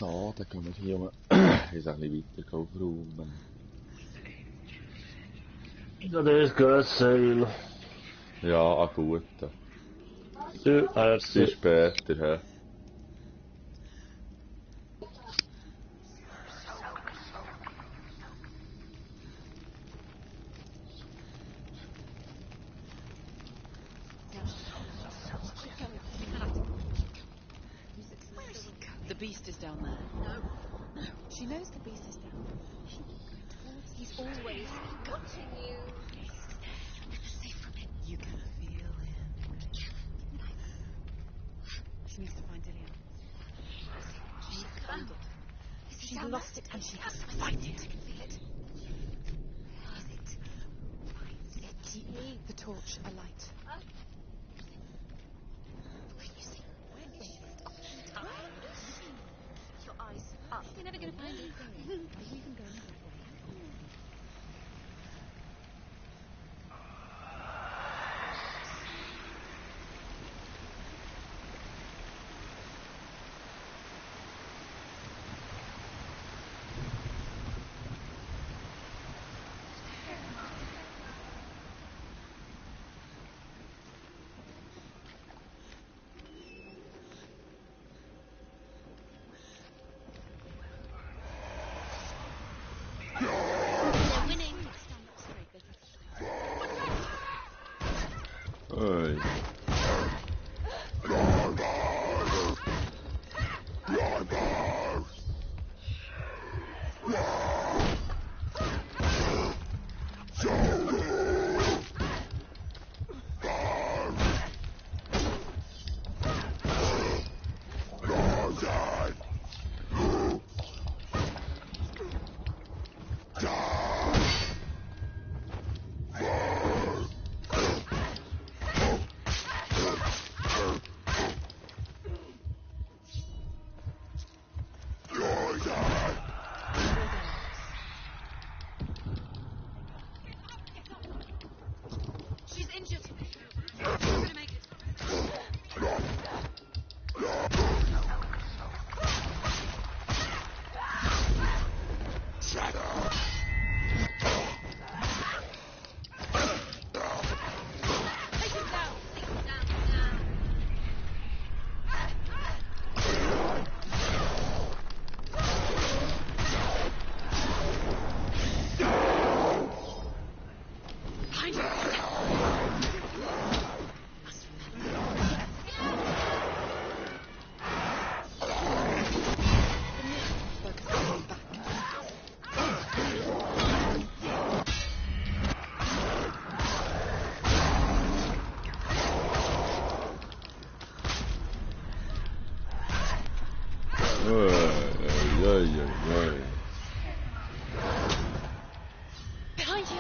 so, dann gehen wir hier mal jetzt ein bisschen weiter aufräumen. Ja, das ist Gösseil. Ja, ein guter. Ja, Bis später, hä? The beast is down there. No. No. She knows the beast is down there. He's always watching you. You're never safe from him. You can feel him. She needs to find Dillian. She needs to find it. She's lost it and she has to find it. I can feel it. Where is it? Find it. You need the torch alight. Your eyes up. You're never going to find it. Are you even going that way? Oi. She's injured. She's going to make it. Behind you.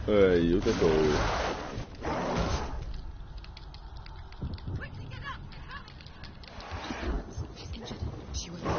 Aiuto tu. Quickly get up. She's injured. She will not.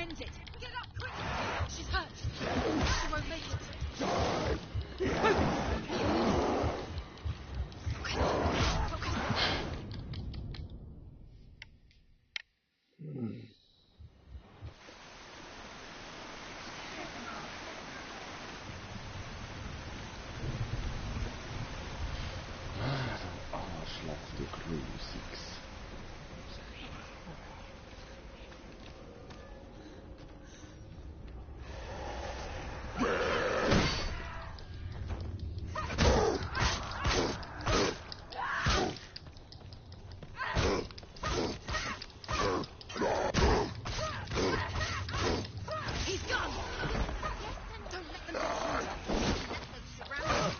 end it. Get up, quick! She's hurt. She won't make it. Okay. Focus. Arschloch, du Grusix. He's gone. Don't let them get through. Let them surround.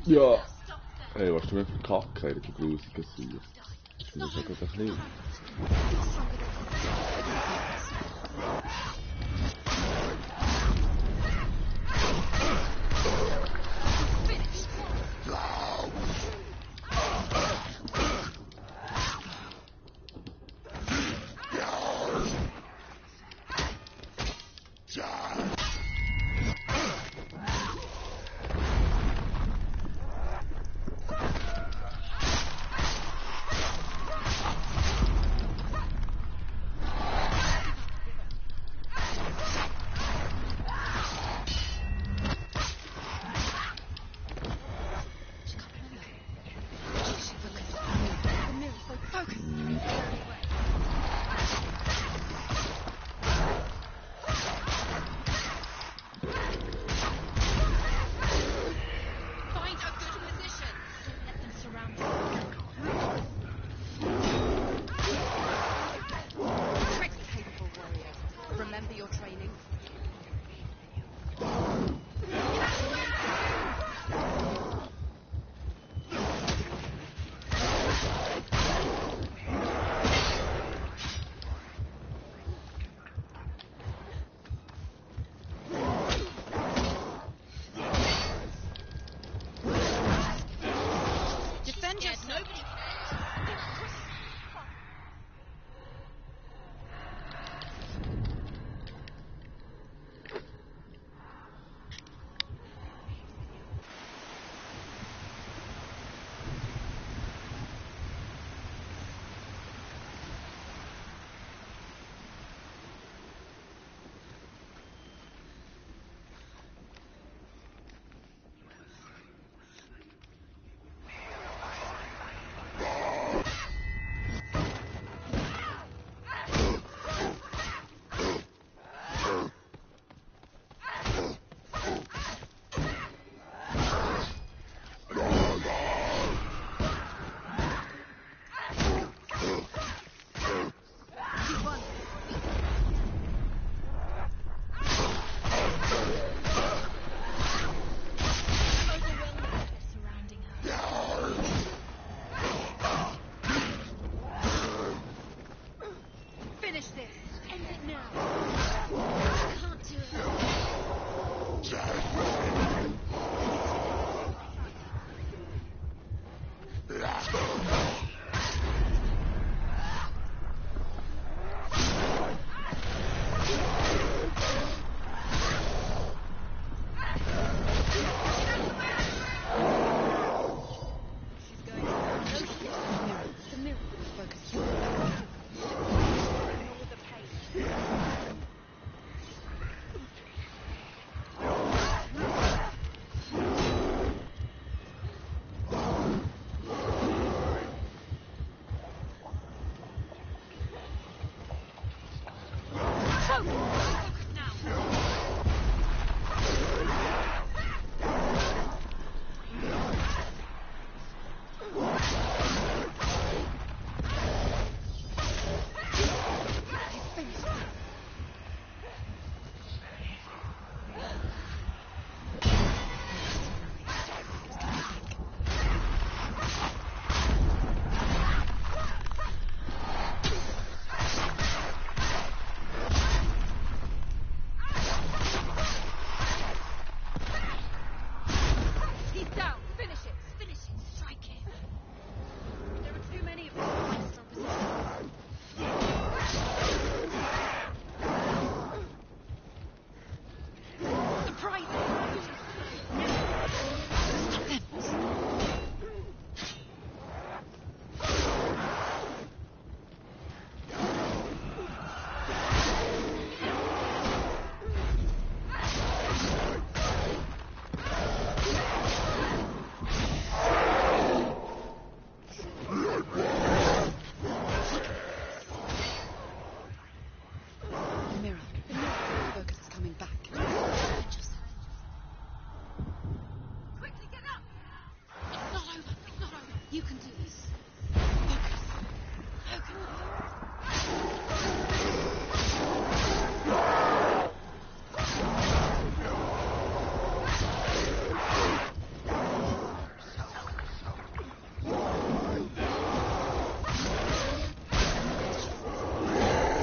Ja. Ey, was du mir für Kacke, du grusiger Sieg. Ich finde das ja gerade ein bisschen.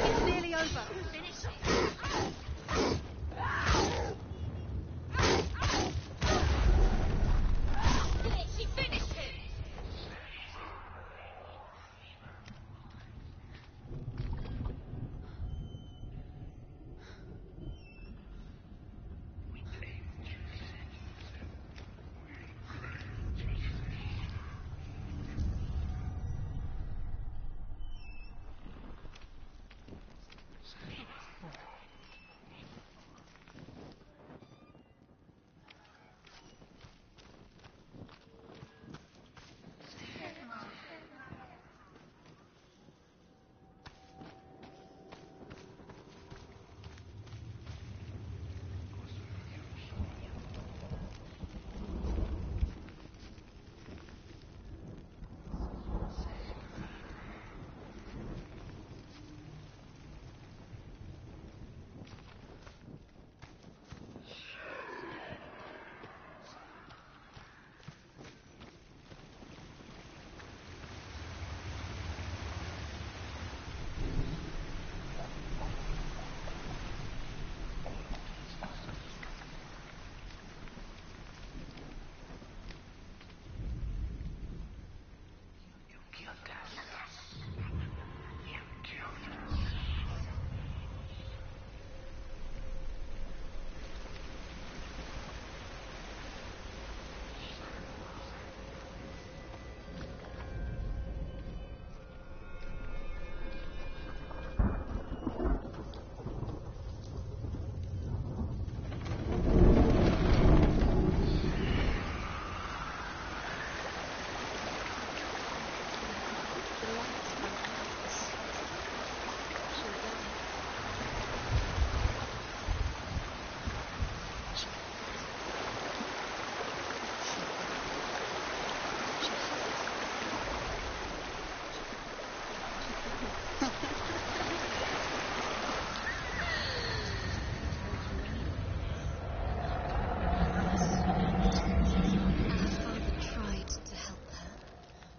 It's nearly over. Finish it. She finished it.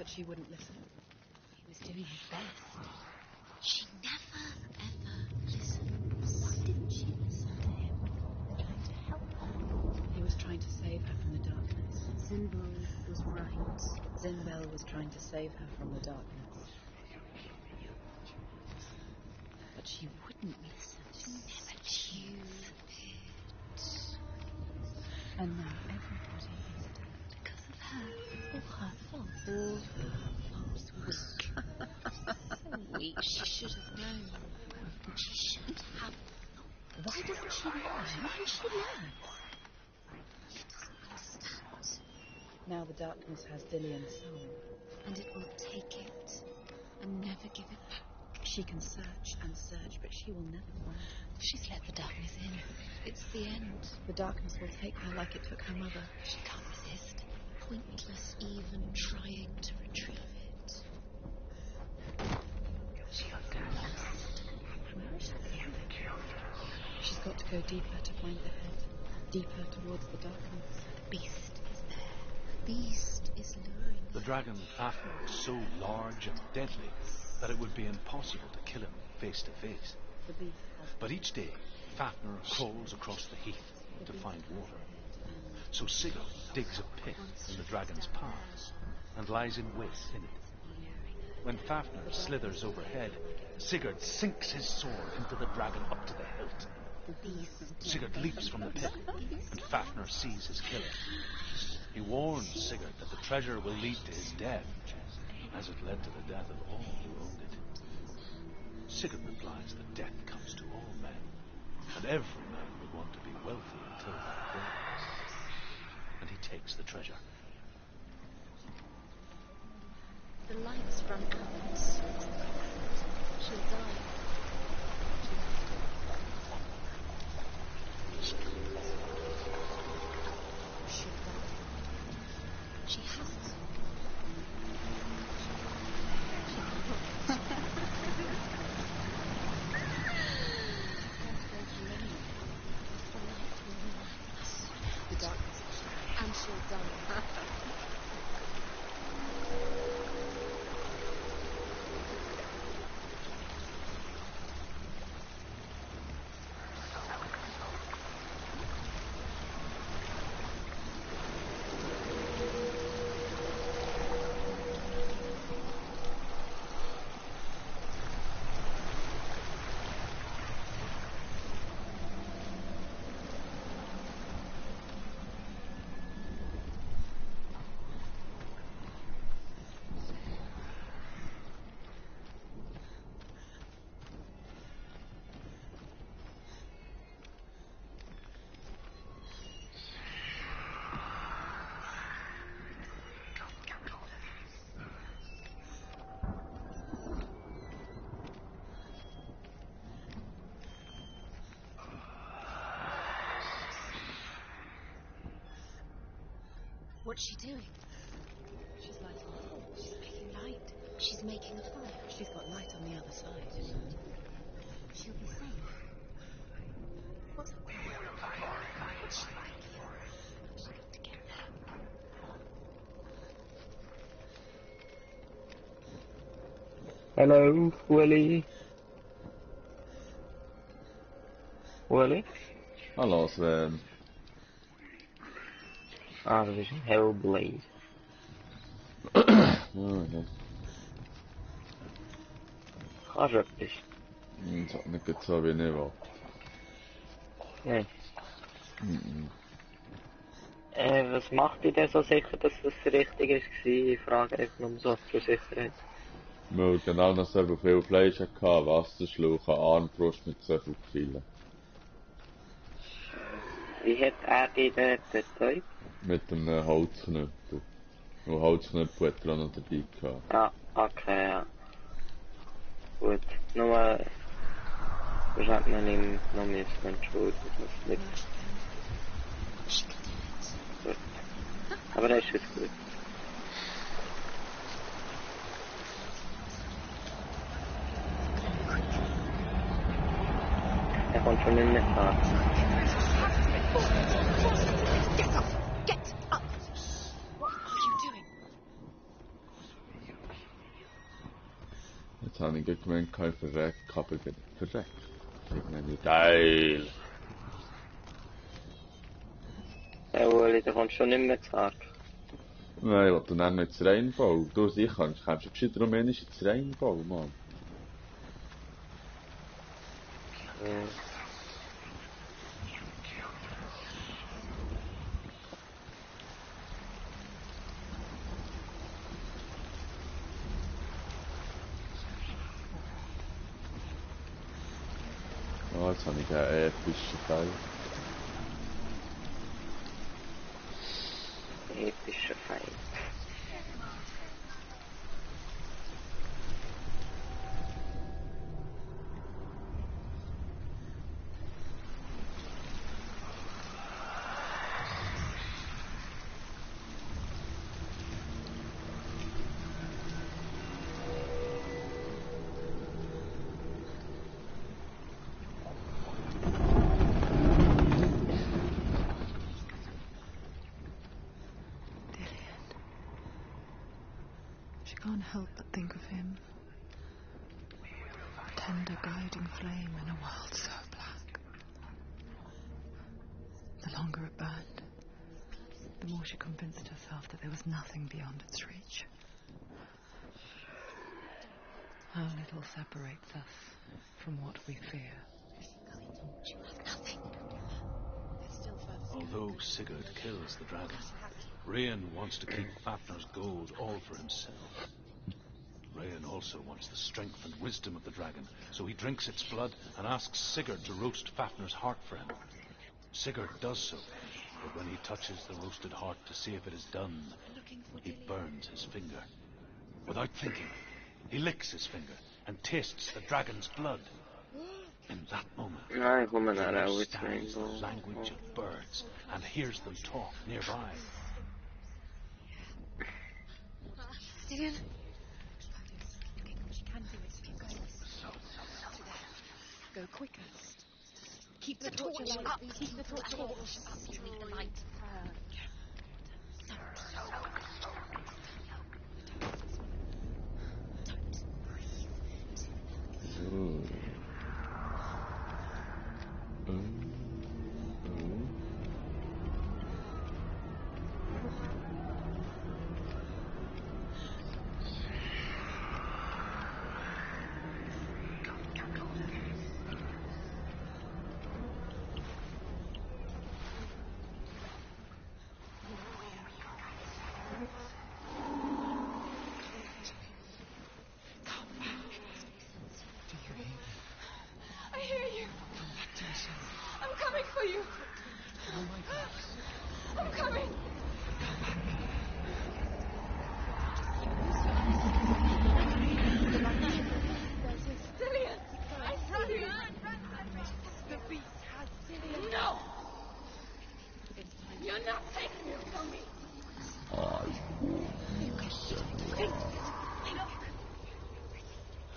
She wouldn't listen. He was doing his best. She never, ever listens. Why didn't she listen to him? Trying to help her. He was trying to save her from the darkness. Zinbel was right. Zinbel was trying to save her from the darkness. But she wouldn't listen. She never choose it. And now everybody is dead. Because of her. All her fault. All her fault. So weak. She should have known. She should have known. Why doesn't she learn? Why doesn't she learn? She doesn't understand. Now the darkness has Dillian's soul. And it will take it and never give it back. She can search and search, but she will never find her. She's let the darkness in. It's the end. The darkness will take her like it took her mother. She can't resist. Pointless even trying to retrieve it. She got lost. Where is she going? She's got to go deeper to find the head. Deeper towards the darkness. The beast is there. The beast is luring The her. dragon Fafnir is so large and deadly that it would be impossible to kill him face to face. The beast has But each day, Fafnir crawls across the heath to find water. So Sigurd digs a pit in the dragon's path and lies in wait in it. When Fafnir slithers overhead, Sigurd sinks his sword into the dragon up to the hilt. Sigurd leaps from the pit, and Fafnir sees his killer. He warns Sigurd that the treasure will lead to his death, as it led to the death of all who owned it. Sigurd replies that death comes to all men, and every man would want to be wealthy until that day. And he takes the treasure. The lights run out. She'll die. She can't. She'll die. She has to. She can't. What's she doing? She's lighting a fire. She's making light. She's making a fire. She's got light on the other side. She'll be safe. What's up there? What's she like here? She's got to get there. Hello, Willie. Willie? Hallo Sven. Ah, dat is een Hellblade. Ja. Ga zo eens. Das hat nicht gerade so wie ich will. Nee. Mhm. Was macht ihr denn so sicher, dass das richtig ist? Ich frage einfach nur so zur Sicherheit. Weil genau noch so viel Fleisch hatte, Wasserschlauch, eine Armbrust mit so viel Pfeilen. Wie hat er die denn getäubt? Mit einem Holzknüppel. Und Holzknüppel hat er auch noch dabei gehabt. Ah, okay, ja. Gut, nur... Das hat man ihm noch müssen entschuldigen. Das nicht She can do it. gut. Aber das ist gut. Er kommt schon nicht mehr klar. Get up! Get up! What are you doing? Jetzt habe ich gerade gemeint, kein verreckt, aber verreckt. Ich nenne geil. Ja, Uli, der kommt schon nicht mehr klar. Nein, ich wollte dann nicht ins Rheinbau. Du sicher, kannst du gescheit rumänisch ins Rheinbau, Mann. Ja, jetzt habe ich einen epischen Teil. Epischer Feind. She can't help but think of him. Tender guiding flame in a world so black. The longer it burned, the more she convinced herself that there was nothing beyond its reach. How little separates us from what we fear. She will have nothing. There's still further. Although Sigurd kills the dragon, Rayan wants to keep Fafnir's gold all for himself. Rayan also wants the strength and wisdom of the dragon, so he drinks its blood and asks Sigurd to roast Fafnir's heart for him. Sigurd does so, but when he touches the roasted heart to see if it is done, he burns his finger. Without thinking, he licks his finger and tastes the dragon's blood. In that moment, Nej, kommer he nära understands the outrange. language of birds and hears them talk nearby. Styrian? She can do it. Keep going. Through there. Go quicker. Keep the torch up. Keep the torch up. You need the light. Ooh.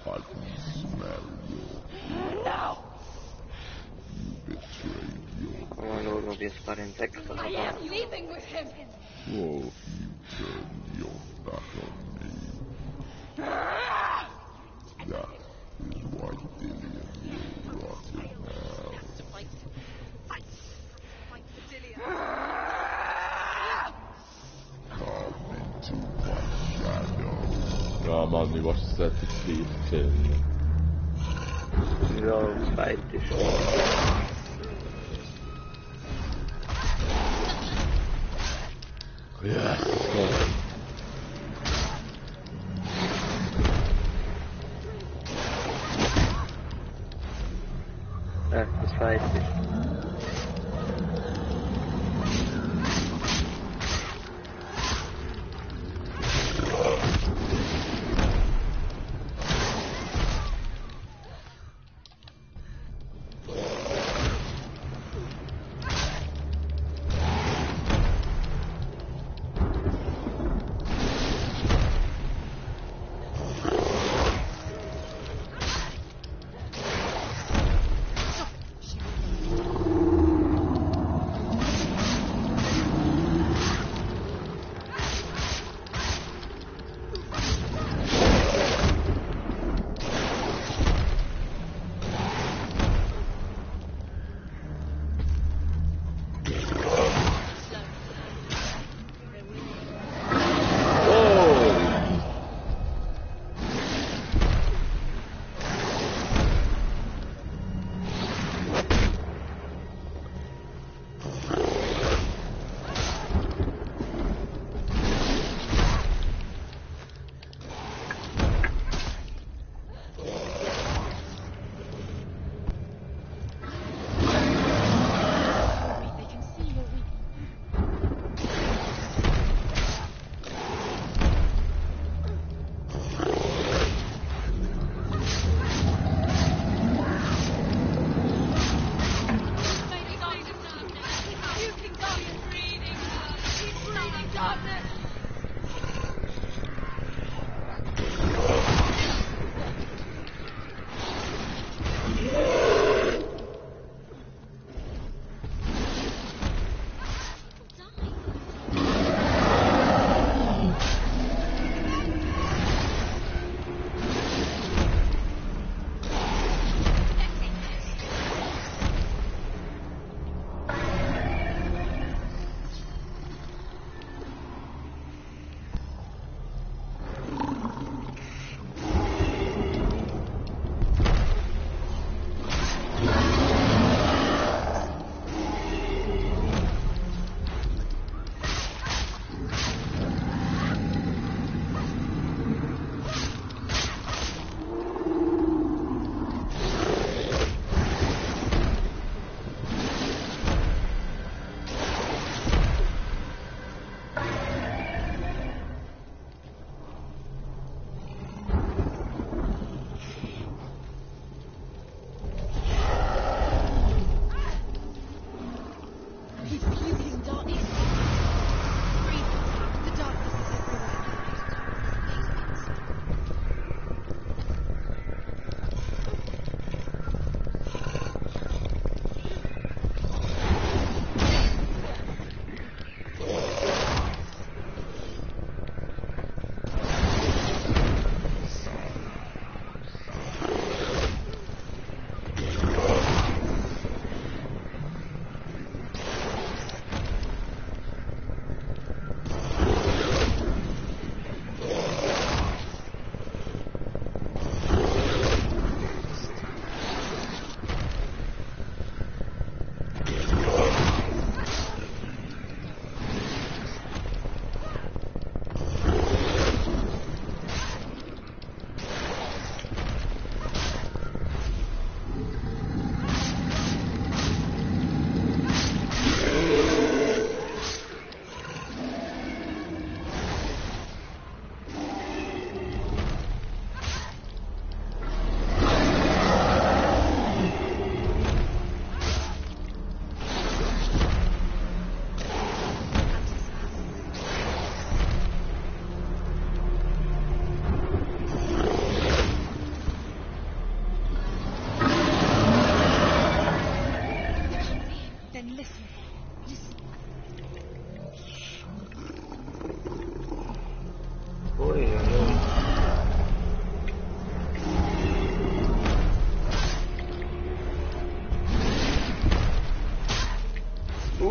I can smell your blood. You betrayed your Come on, Lord, we'll be sparring Vic for I am leaving with him. Oh, you turned your back on me. That is why Dillion will rot in hell. Fight for Dillion. Come into my shadow. Ja man, nu vart det ett film. We'll fight this one. Yes. Let's fight this.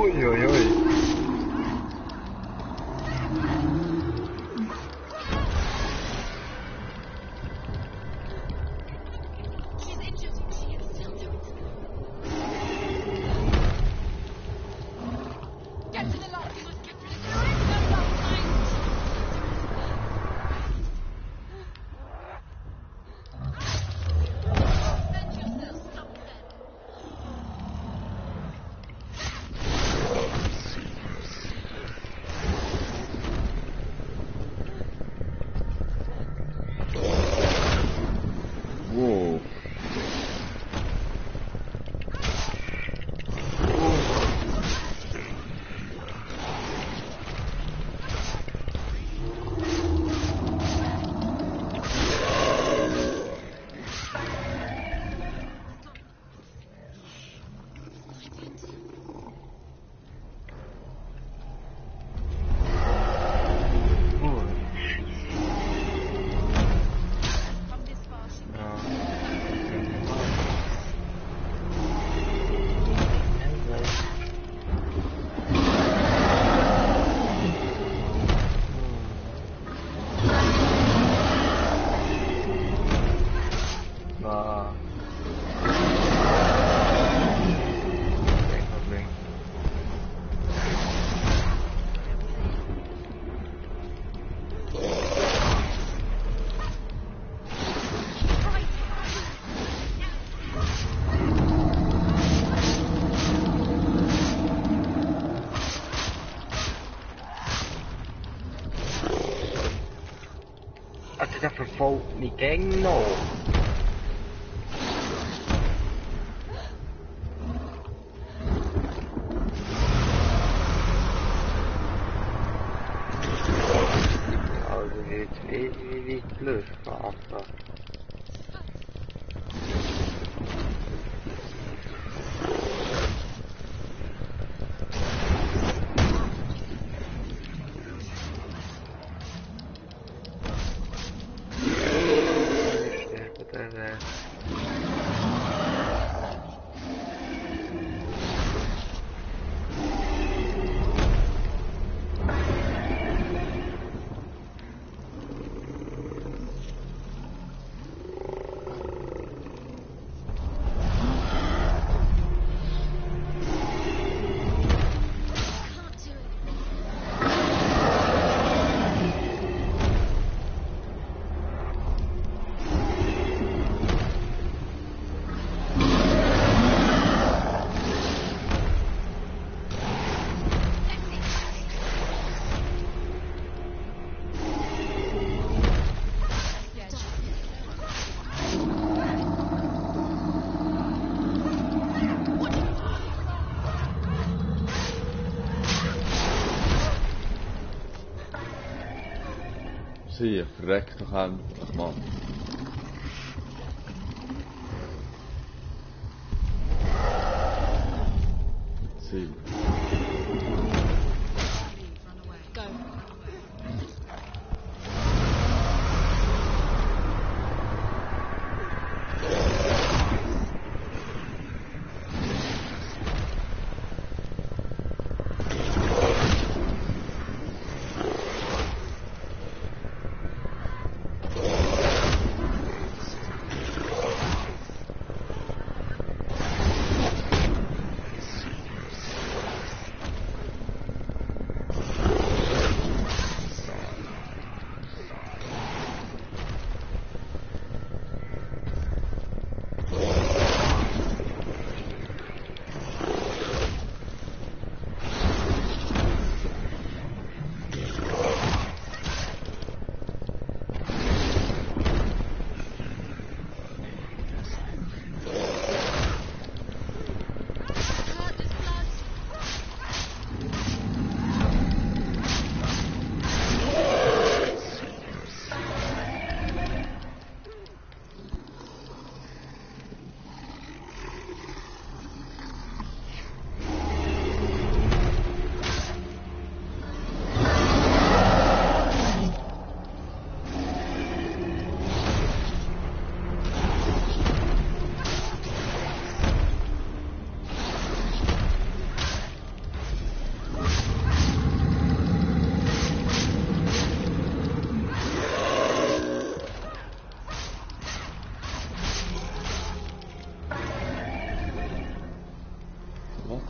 Oj, oj, oj. She's injured. She can still do it. Get to the lock. You must get through the door. No lock behind. Defend yourself. Stop them. Wow. Come this far. She Nah. Ring. Att jag får få mi gäng nå. Ja, du vet, vi bluffar alltså. Just det där. can't do it. Sie, verreck doch endlich, Mann. Sie. Run away. Go.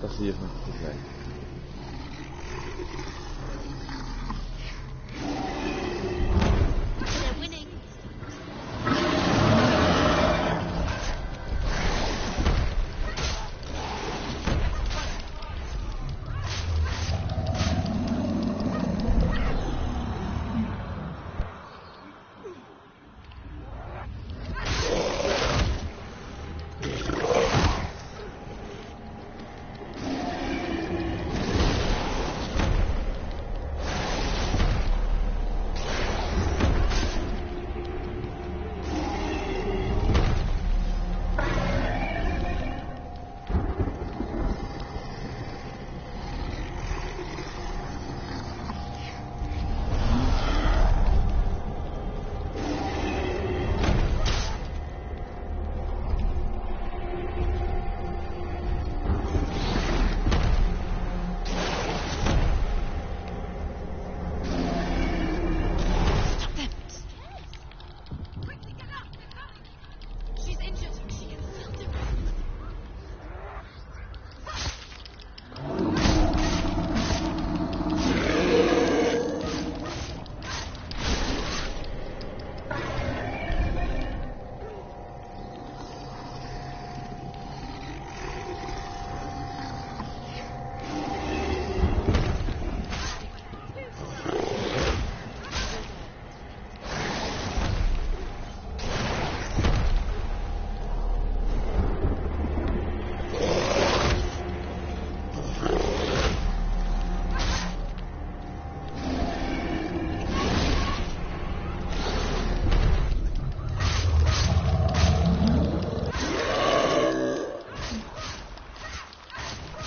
Das hier ist nicht so gleich. They're winning. She's injured. She can feel different.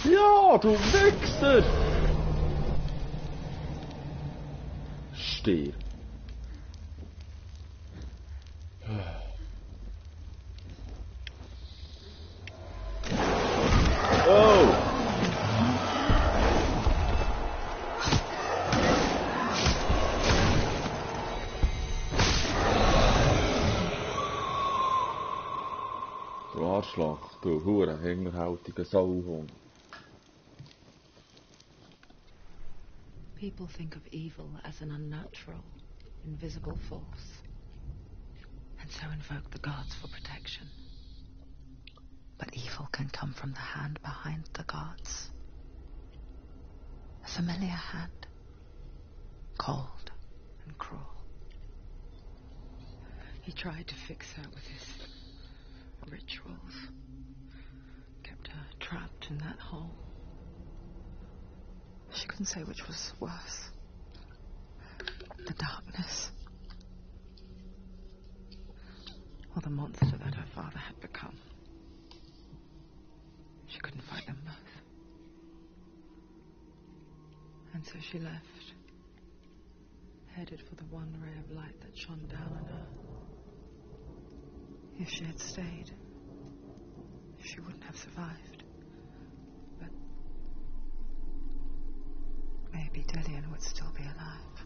Ja, du Wichser! Stier. Oh! Du Arschloch, du Hure, hinterhältiger Sauhund. People think of evil as an unnatural, invisible force, and so invoke the gods for protection. But evil can come from the hand behind the gods. A familiar hand, cold and cruel. He tried to fix her with his rituals, kept her trapped in that hole. She couldn't say which was worse. The darkness, or the monster that her father had become. She couldn't fight them both. And so she left, headed for the one ray of light that shone down on her. If she had stayed, she wouldn't have survived. But maybe Dillian would still be alive.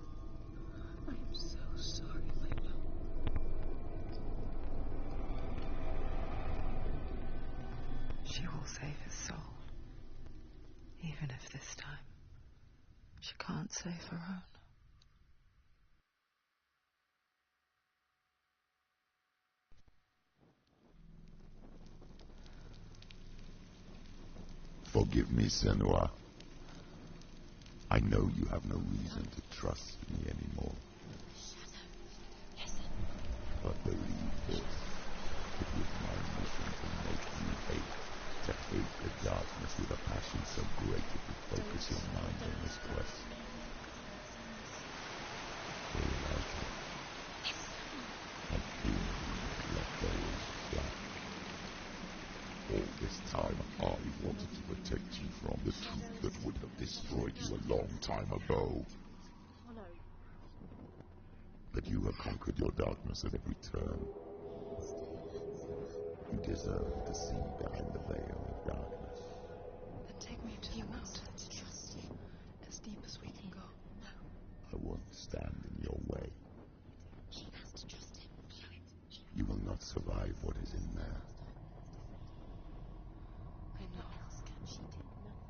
I am so sorry, Layla. She will save his soul, even if this time she can't save her own. Forgive me, Senua. I know you have no reason to trust me anymore. But believe this. It was my mission to make you hate. To hate the darkness with a passion so great it would focus your mind on this quest. Feel like it. A demon let go of black. All this time, I wanted to protect you from the truth that would have destroyed you a long time ago. But you have conquered your darkness at every turn. You deserve to see behind the veil of darkness. Then take me to the mountains, as deep as we can go. I won't stand in your way. She has to trust him. You will not survive what is in there. I know. What else can she do? Nothing.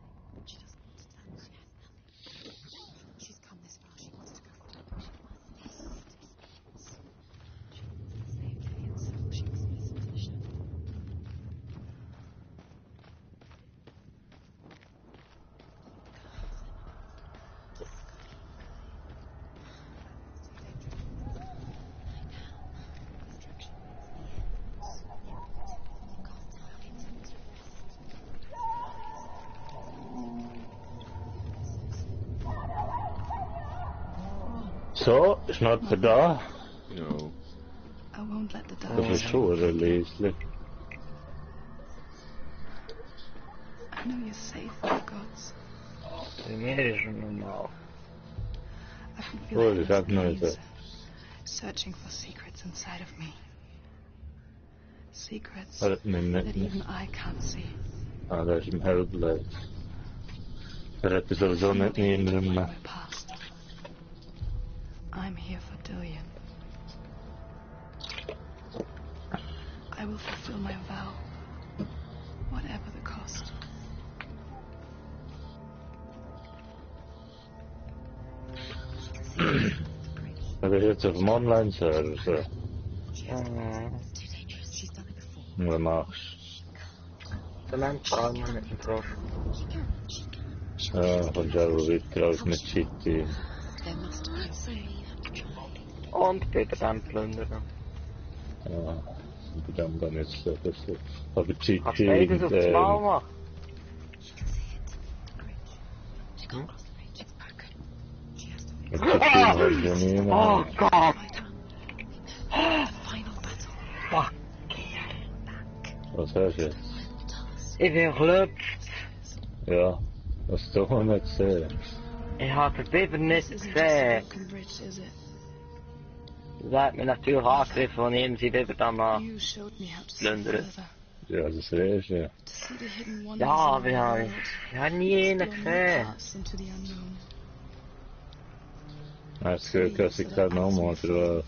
So, ist noch jemand da? Ja. I won't let the Das darkness. ist schon ein Liesli. I know you're safe, my gods. Bei mir ist es normal. I can Oh, feel das hat noch hands nicht. searching for secrets inside of me. Secrets Hat er nicht that mit. even I can't see. Ah, der ist im Hellblade. Er hat sowieso nicht niemand mehr. My past. I'm here for Dillion. I will fulfill my vow, whatever the cost. Er ist jetzt auf dem Online-Server. So. Was machst Zement brauchen wir mit dem Frosch. du? Ja, kommst auch weiter als mit Chitty. There must be a way. Und bitte dann plündern. Ja, bei dem gar nicht so. Aber Kannst Chitty beides und auf das Mal machen? mit Chitty halt ja nie Oh mehr. Gott! Final battle. Fuck! Was hast du jetzt? Ich bin geklopft. Ja, was du noch nicht gesehen. Ich habe den Biber nicht This isn't just a gesehen. broken bridge, is it? Er hat mich natürlich angegriffen und ihm sein Biber da mal. You showed me how to see Plündern. further. Ja, das ist ja. To see the hidden wonders Ja, in wir our haben world. ich habe nie einen Explore new gesehen. paths into the unknown. Hast du gehört, dass ich gerade nochmal für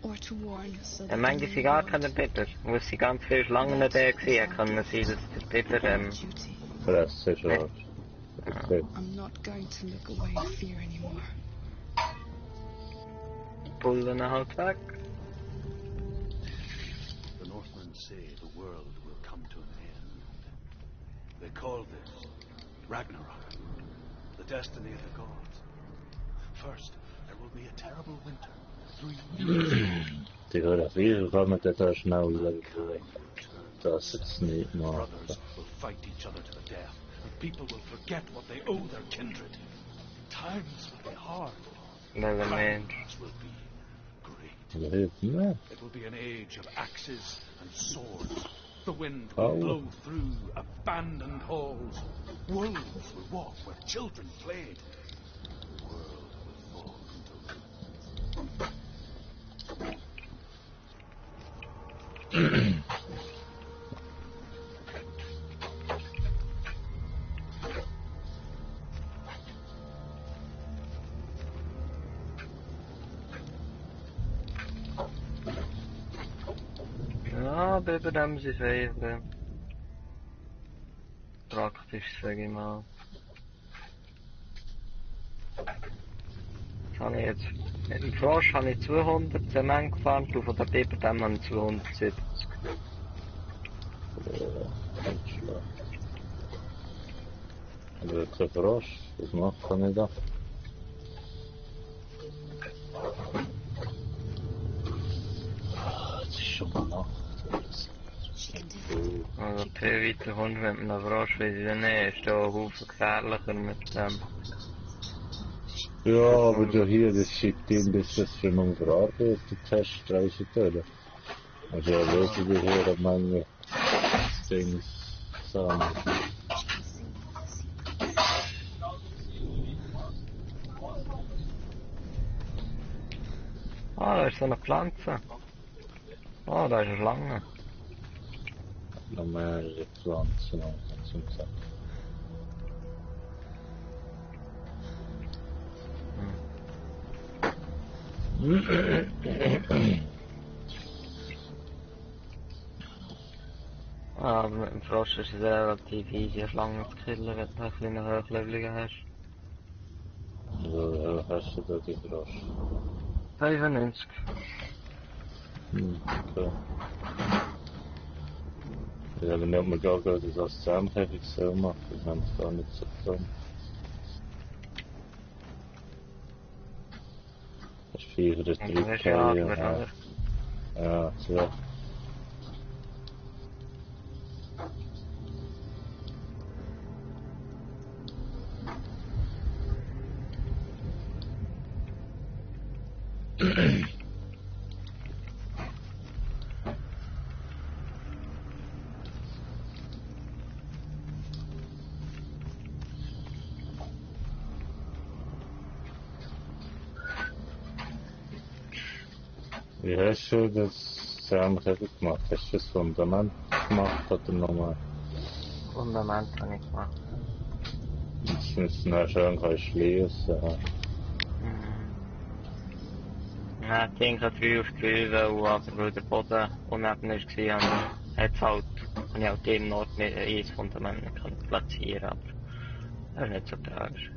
Or to warn so Ja, that manchmal the sind gar world keine Biber. Wo sie ganz viele Schlangen da gesehen kann man sehen, dass der Biber duty. Fresse schon. Okay. I'm not going to look away in fear anymore. Pullen halt weg. The Northmen say the world will come to an end. They call this Ragnarok, the destiny of the gods. First, there will be a terrible winter. 3 years. Die Fotografie kann man da schnell weg. Das ist nicht machen. Brothers will fight each other to the death, and people will forget what they owe their kindred. Times will be hard. Welcher Mensch. Battles will be great. Das hilft mir. It will be an age of axes and swords. The wind Oh. will blow through abandoned halls. Wolves will walk where children played. The world will fall into ruin. Ja, Biber dem sie feiern. Praktisch, sag ich mal. Das habe ich jetzt. Mit dem Frosch habe ich 200 Zement gefahren, und von der Biber dem habe ich 270. Nicht schlecht. Aber kein Frosch, das macht er nicht ab. Es ist schon mal Nacht. Also viel weiter kommst du mit einem Frosch, weil sie dann nicht ist, da ein Haufen gefährlicher mit dem. Ja, aber du hier, das schickt ihn, bis du es schon umverarbeitet hast, reisen können. Also, ja, löse dir hier eine Menge Dings zusammen. Ah, da ist so eine Pflanze. Ah, da ist eine Schlange. Noch mehrere Pflanzen zum Gesagt. Ah, aber mit dem Frosch ist es relativ easy, eine Schlange zu killen, wenn du ein bisschen Hochleveligen hast. So, hast du da die Frosch? 95. Okay. Ja, wenn nicht mal gar das als Zusammenhebung so machen, dann haben sie gar nicht so getan. Das ist 4 oder 3 Und du hast ja Tage, Adler, oder? Ja, 2. Wie hast du das Rahmenhebel gemacht? Hast du das Fundament gemacht oder nochmal? Fundament habe ich gemacht. Das müssen wir schön schließen. Ja, ich denke 3 auf 3 wollen, aber weil der Boden uneben war, habe ich halt dem Ort mit ein Fundament nicht platzieren, aber das ist nicht so tragisch.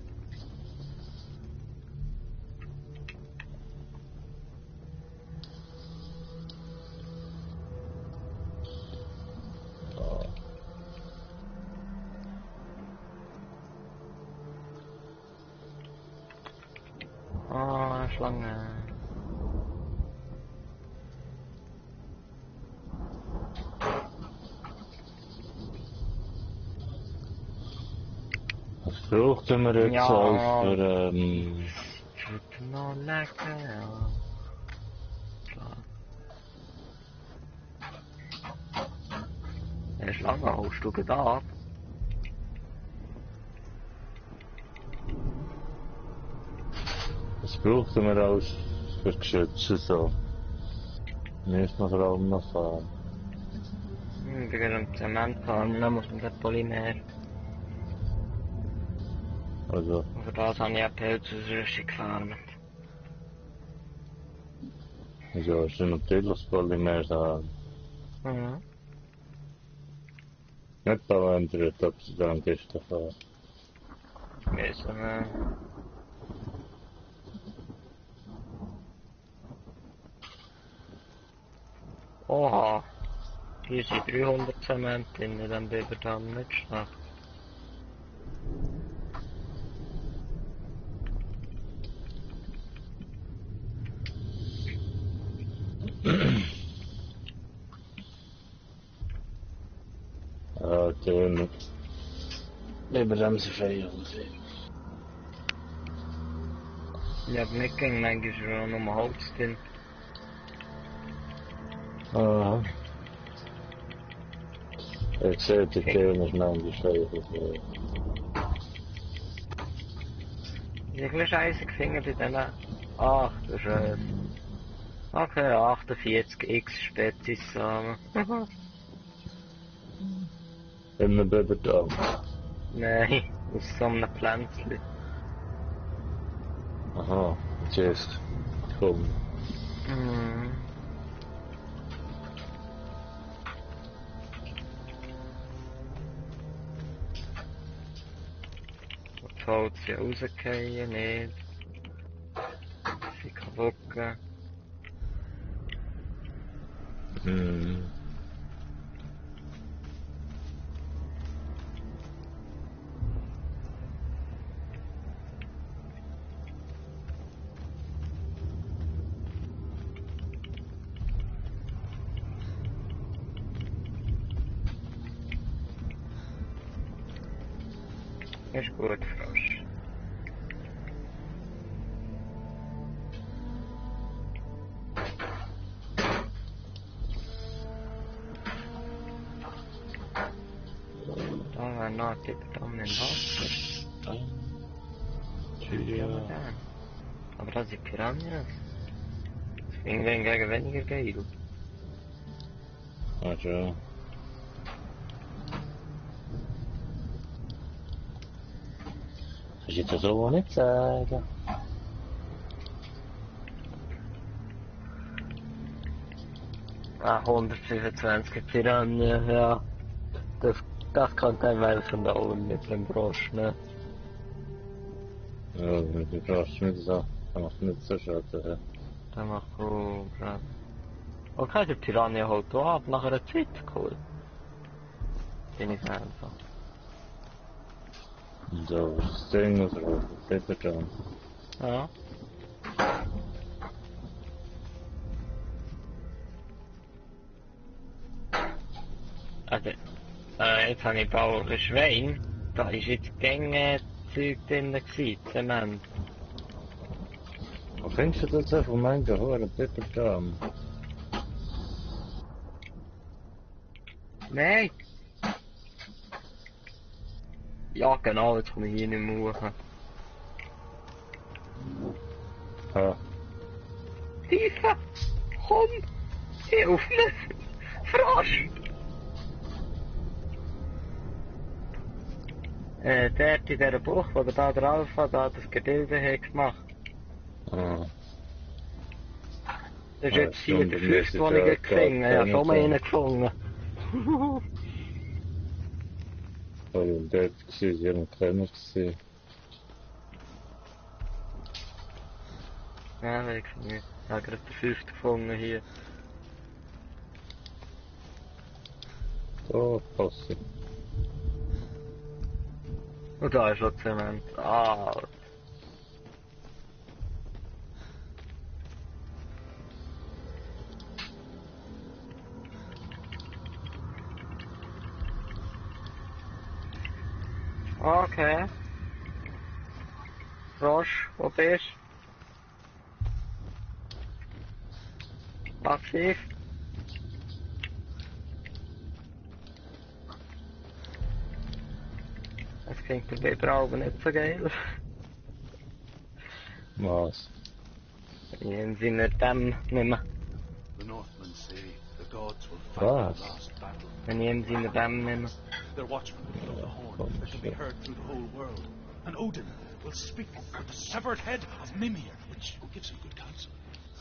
Oh, Schlange. Was brauchten wir jetzt Ja. für Tut noch lecker, ja. Klar. Eine Schlange holst du da ab? was brauchten wir alles für Geschütze so? Müssen wir vor allem noch fahren. Wegen dem Zementkorn, dann muss man den Polymer. Also, Für das habe ich eine Pilzausrüstung gefarmt. also ist natürlich das Polymer da. Mhm. Nicht da ändert, ob sie dann gestern fahren. Müssen wir. Oha. Hier sind 300 Zement in dem Biberdamm, nicht schlecht. Töne. Lieber haben sie frei Ich habe nicht gegen manchmal nur Holz drin. Aha. Ich sehe, die Töne ist manchmal frei. Ich habe ein scheisse gefunden bei denen. Ach, du Scheiße. Okay, 48x Spezies zusammen. In einem Biberdamm. Nein, aus so einem Pflänzchen. Aha, jetzt. Komm. Mhm. Das Holz ja rausgehen, nicht. Sie kaputt gehen. Hm. Ist gut, Frosch. Da war noch ein Biberdamm im Wasser. Ja, dann. Aber das sind Piranhas. Das ist irgendwann gegen weniger geil. Ach ja. Kannst du das so nicht sagen? Ah, 125 Piranha, ja. Das kann kein Mensch von da oben mit dem Frosch, ne? Ja, du brauchst nicht so. Das macht nicht so schade. Der macht cool, gerade. Okay, der Piranha holt auch ab nach einer Zeit, cool. Bin ich einfach. So, das Ding ist drauf. Biberdamm. Ja. Also, jetzt habe ich bauliche Schwein. Da ist jetzt Gänge Zeug drin gewesen, Zement. Wo findest du das so von meinem Gehör? Biberdamm? Nein! Ja genau, jetzt komme ich hier nicht mehr hoch. Ha. Tiefe! Komm! Hilf mir! Frosch! Dort in dieser Bucht, wo der Alpha da das Gebilde hat gemacht. Ah. Das ist Ah, jetzt hier der stimmt, fünfte, wir den ich sind gefunden habe. Ich habe schon mal ja einen gefunden. Weil dort war sie ein Trainer. Ja, weiß ich nicht. Ich habe gerade den fünften gefunden hier. So, passen. Und da ist schon Zement. Ah. Okay. Frosch, wo bist du? Aktiv? Das klingt bei Weber nicht so geil. Was? In seiner Dämme nicht mehr. The Northmen say the gods will fight Was? the last battle. Wenn ich in seiner Dämme nicht mehr. Their watchmen will blow the horn that can be heard through the whole world. And Odin will speak with the severed head of Mimir, which gives him good counsel.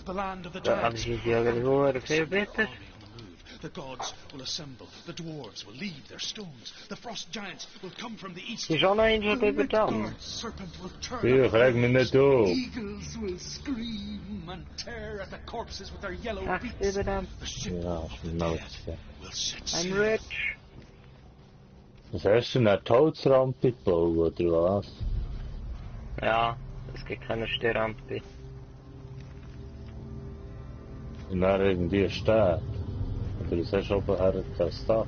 The land of the Da giants habe ich ja gehört, viel besser. army on the move. The gods will assemble. The dwarves will leave their stones. The frost giants will come from the east. Ist schon noch ein The über Midgard Damm. serpent will turn. Hier, reg mich nicht auf. Eagles will scream and tear at the corpses with their yellow Ach, beaks. über Damm. The ship Ja, of the genau. dead will set I'm sail. rich. Was hast du denn, eine Holzrampe gebaut, oder was? Ja, es gibt keine Stehrampe. Und dann irgendwie steht. Oder das hast du oben her das Dach.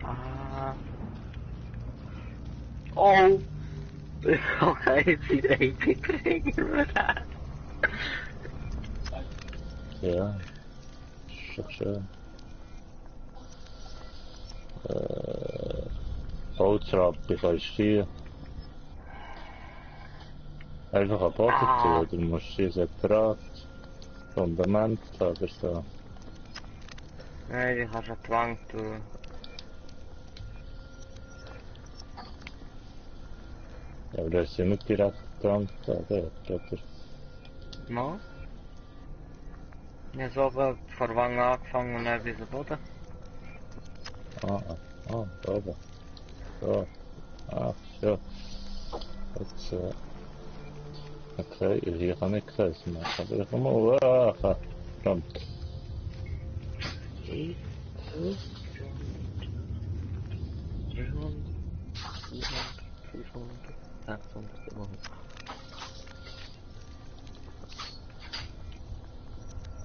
Ah. Oh! Okay, jetzt sind Epic-Ringer. Ja. Ist doch schön. Holzrampe kannst du hier. Einfach am Boden tun, oder musst du hier separat Fundament haben oder so. Nein, die kannst du an die Wand tun. Ja, aber das ist ja nicht direkt dran da, dort, oder? Mal? Ich habe so oben vor der Wange angefangen und dann bis zum Boden. Da oben. So. Ja. Jetzt, okay, hier kann ich Kreis machen, aber ich kann mal, verdammt. 300, 400, 500, 600, 700.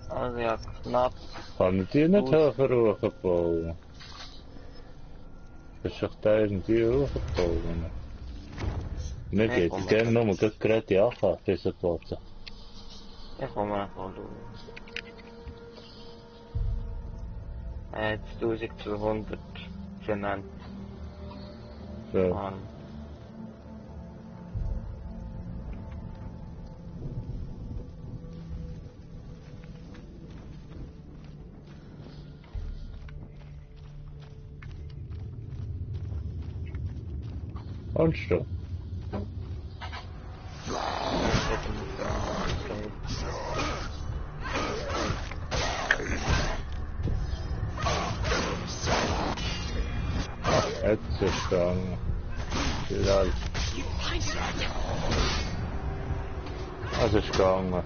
Also ja, knapp. Kann ich die nicht höher hochbauen? Das ist doch da irgendwie hochbauen. Mir geht es gerne nur mal gerade die Ache, diese Boden. Ich komme einfach schauen. Jetzt 1200 Zement. So. Mann. Kannst du? Jetzt ist es gegangen. Vielleicht. Also ist gegangen.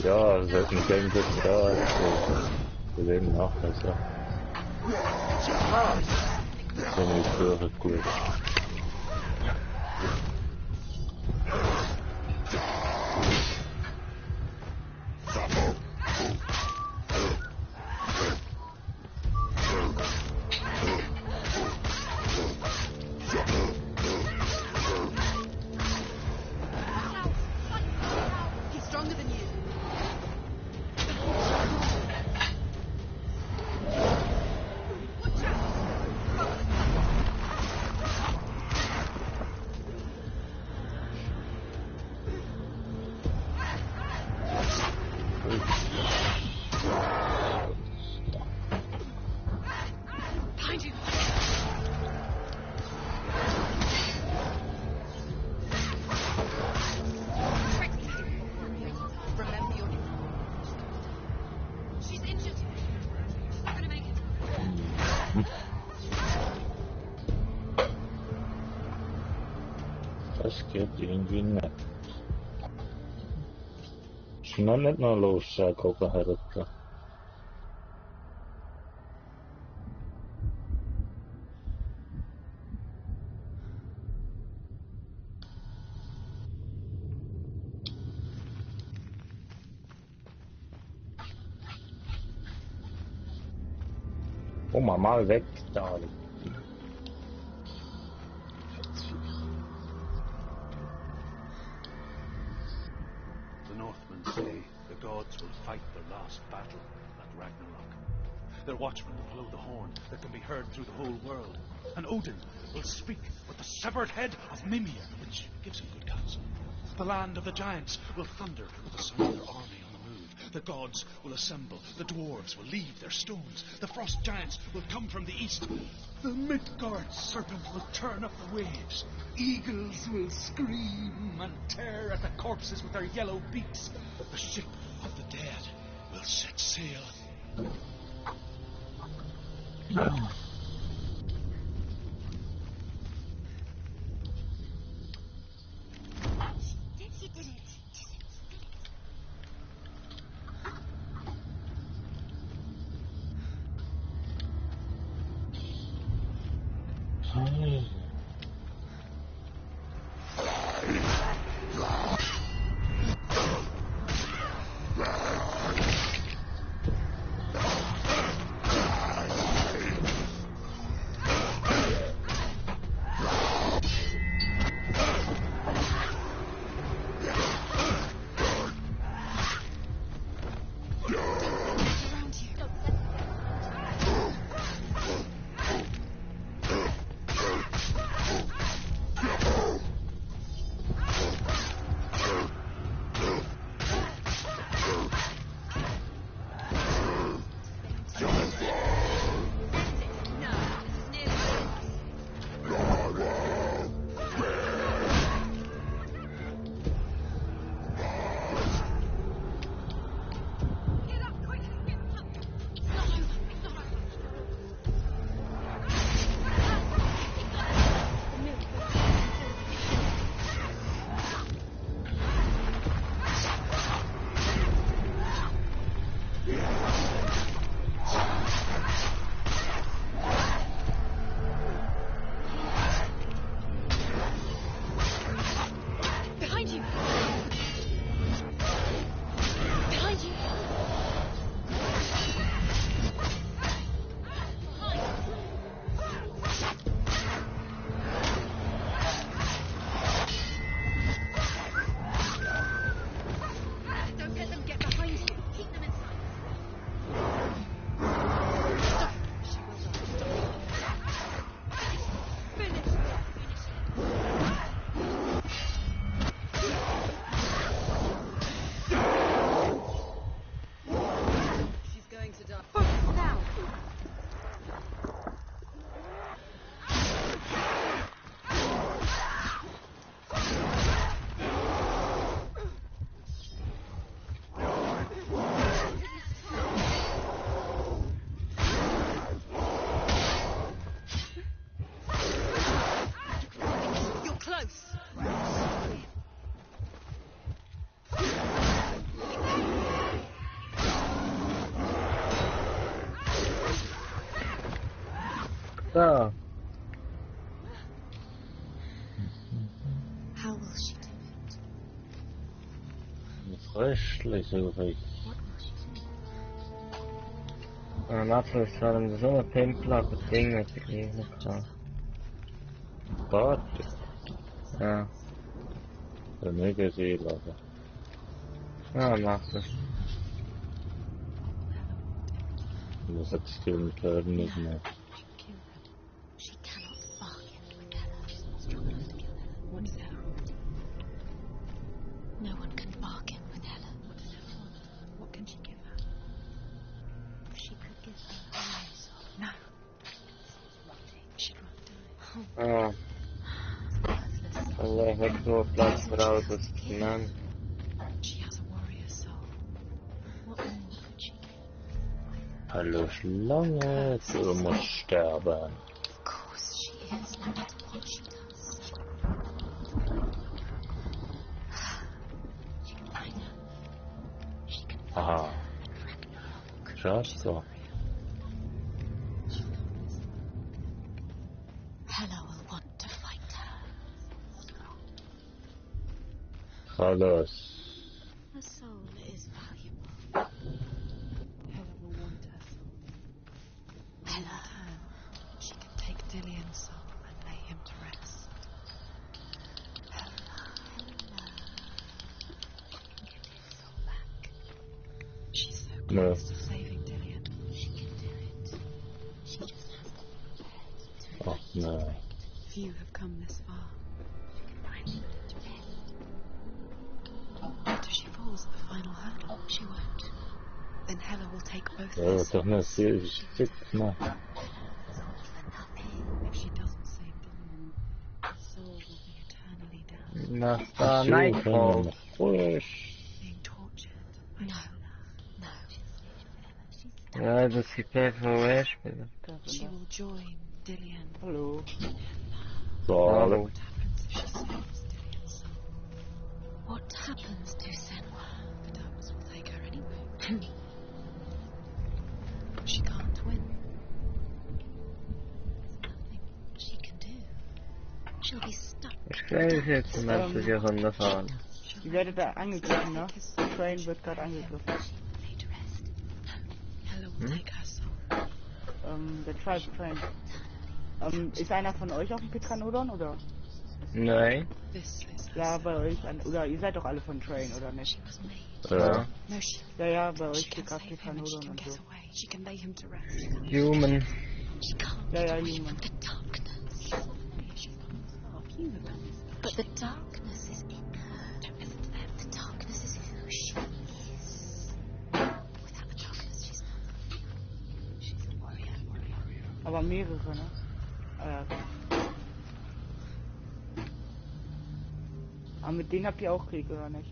Ja, es hat mich gegen das da. Wir leben nachher so. Bin ich wirklich gut. He's stronger than you. Das geht irgendwie nicht. Ist noch nicht noch los, gucken, Herr Rüttler. Oh, mal weg, Darling. The Northmen say the gods will fight their last battle at Ragnarok. Their watchmen will blow the horn that can be heard through the whole world. And Odin will speak with the severed head of Mimir, which gives him good counsel. The land of the giants will thunder with the sound of their army on the move. The gods will assemble. The dwarves will leave their stones. The frost giants will come from the east. The Midgard serpent will turn up the waves. Eagles will scream and tear at the corpses with their yellow beaks. The ship of the dead will set sail. He did it. Da. How will she do it? Fröschlich, so recht. What will she do? Nachtflug hadden er zo'n pimpelak het ding met de kleren gedaan. Wat? Ja, Dat heb ik gezien laten. ja, nachtflug. Dat is het stilend werden niet meer. She cannot bargain with Hela. She's not strong enough to kill Hela. What is Hela? No one can bargain with Hela. What does Hela want? What can she give her? She could give her her own soul. No. She'd rather die. Alleen heb ik nog plaats voor auto's man. She has a warrior soul. What more could she give? Hallo Schlange, du musst sterben. Of course she is, no matter what she does. Aha. Rzadko. Hela will want to fight her. خلاص. Her soul is valuable. Hela will want her soul. In Hela. return, she can take Dillion's soul and lay him to rest. Hela. She can get his soul back. She's so No. close to saving Dillion. She can do it. She just has to be prepared to Oh no. Few have come this far. finally put her to rest. What if she falls at the final hurdle? She won't. Then Hela will take both Ja, their toch net souls. zitten. It's all for nothing. If she doesn't save Dillion, her soul will be eternally damned, Nasta Nightfall. Push. being tortured by No. Hela. No. She's Ja, das ist PvE spielen. She will join Dillion. Hallo. Zalig. Hallo. What happens if she saves Dillion's soul? What happens to Senwa? The darkness will take her anyway. She can't win. Nothing she can do. She'll be stuck. Ich glaube, ich hätte zum Beispiel hier runterfahren. Ihr werdet da angegriffen, ne? Train wird gerade angegriffen. Lay to rest. Hela will take her soul. Der Tribe Train. Ist einer von euch auf dem Petranodon, oder? Nein. This is her Ja, soul. bei euch. Oder ihr seid doch alle von Train, oder nicht? She was made. Ja. No, she Ja, bei euch can steht gerade save him and she Petranodon can und get so. away. She can lay him to rest. Human. She can't Ja, get ja, away human. from the darkness. She's not few have come this far. But the darkness is in her. Don't listen to them. The darkness is who she is. Without the darkness, she's nothing. She's a warrior. Aber mehrere, ne? Aber mit denen habt ihr auch Krieg, oder nicht?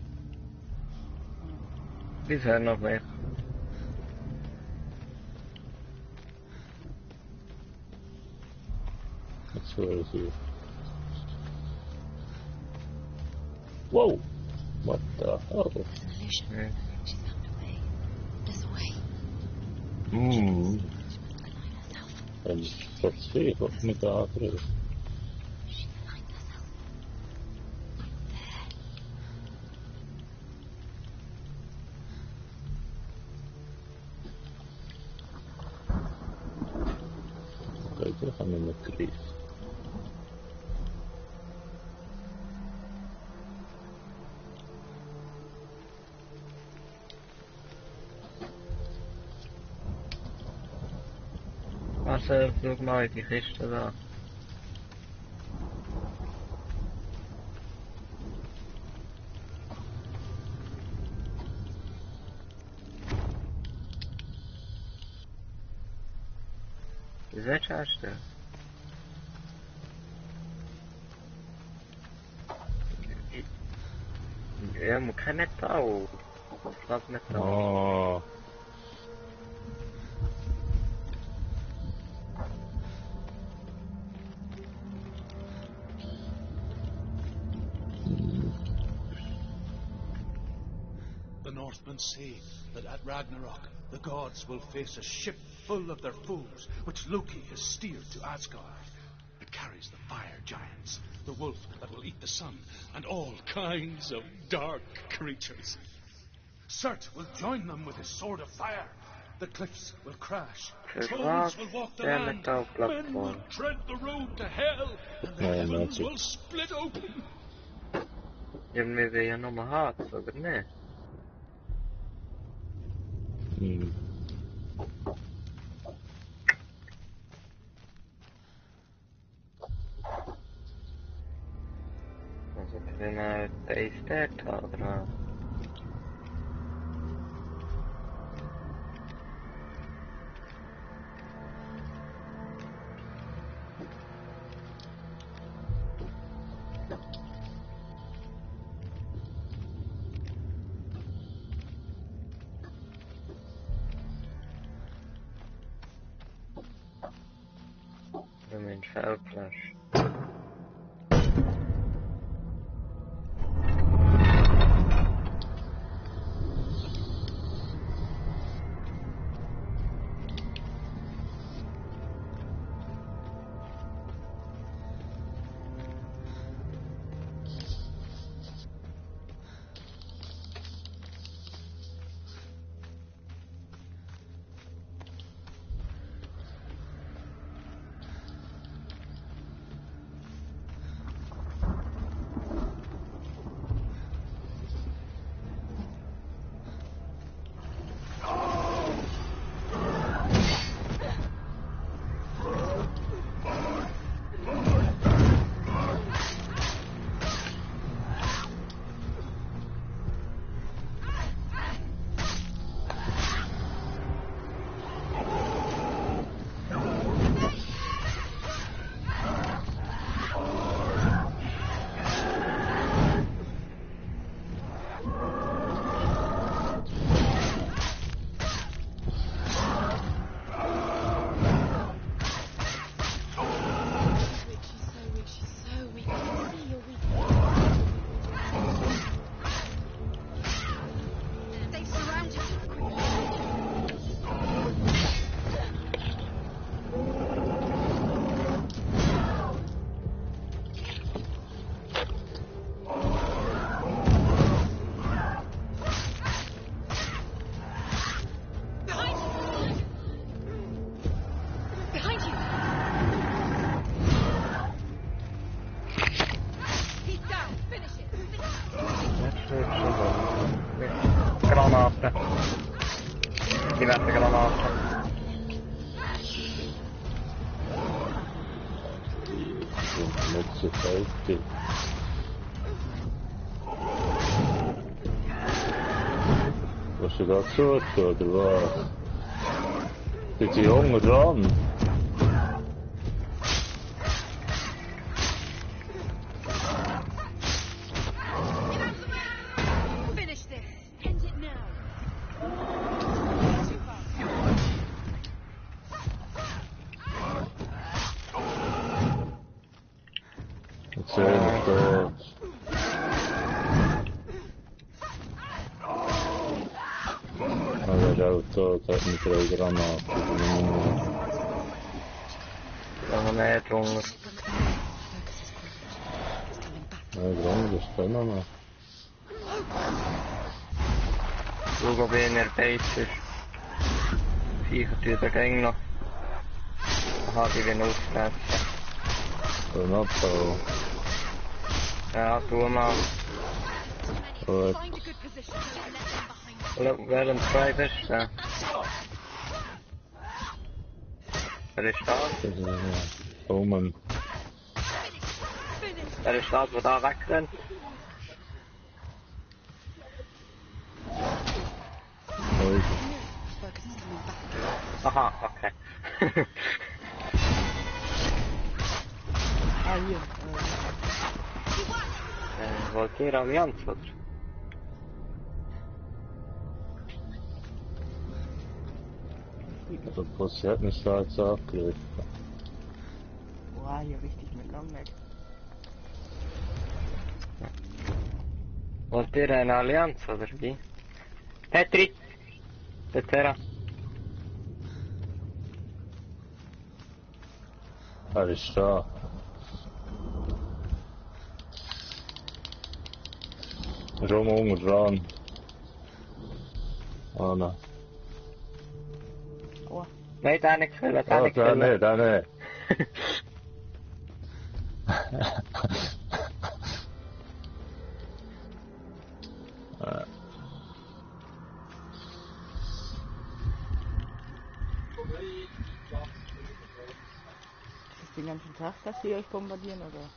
Bisher noch nicht. That's what I see. Whoa! What the hell? There's an illusion. Yeah. She's found a way. There's a way. Hmm. Align herself. En dat zie ik ook niet achter. She aligned herself. Kijk, we gaan in de krieg. Warte, flog mal die Kiste da. Zaczęłaś to. Ja mu kein Metall. Was Metall? Oh. The Northmen say that at Ragnarok, the gods will face a ship full of their foes, which Loki has steered to Asgard. It carries the fire giants, the wolf that will eat the sun, and all kinds of dark creatures. Surt will join them with his sword of fire. The cliffs will crash, trolls will walk the land, men will tread the road to hell, and the heavens will split open. Ja, men vi vill nog ha hat, så det nej. Hmm. Alltså, det är när det är städtagna. Det är min självflash. Granaten. Die werden Granaten. Nicht so heftig. Was du da gesucht, oder was? Sind die Jungen dran? Finish this. End it now. Jetzt sehen wir dort. Ah, der ist auch tot, hat mit 3 Granaten. Da haben wir mehr drunter. Nein, drunter ist keiner mehr. Schau, ob einer Base ist. Viecher tut der Gang noch. Aha, die will aufsetzen. Granate. Ja, tu mal. Gut. Find a good position and let them behind. Schau, wer am zwei bist, ja. Wer ist das? Das ist ja Omen. Wer ist das, der da wegrennt? Oi. Fergus is coming back. Aha, okay. Ah, hier. Wollt ihr Allianz, oder? Der Pussy hat mich da jetzt abgelegt. Boah, hier richtig mit Longneck. Wollt ihr eine Allianz, oder wie? Petri! Petera! Er ist da. Schon unten dran. Ah, nein. Aua. Nein, den nicht killen, den Ah, nicht der killen. nicht, der nicht. Ist das den ganzen Tag, dass sie euch bombardieren, oder?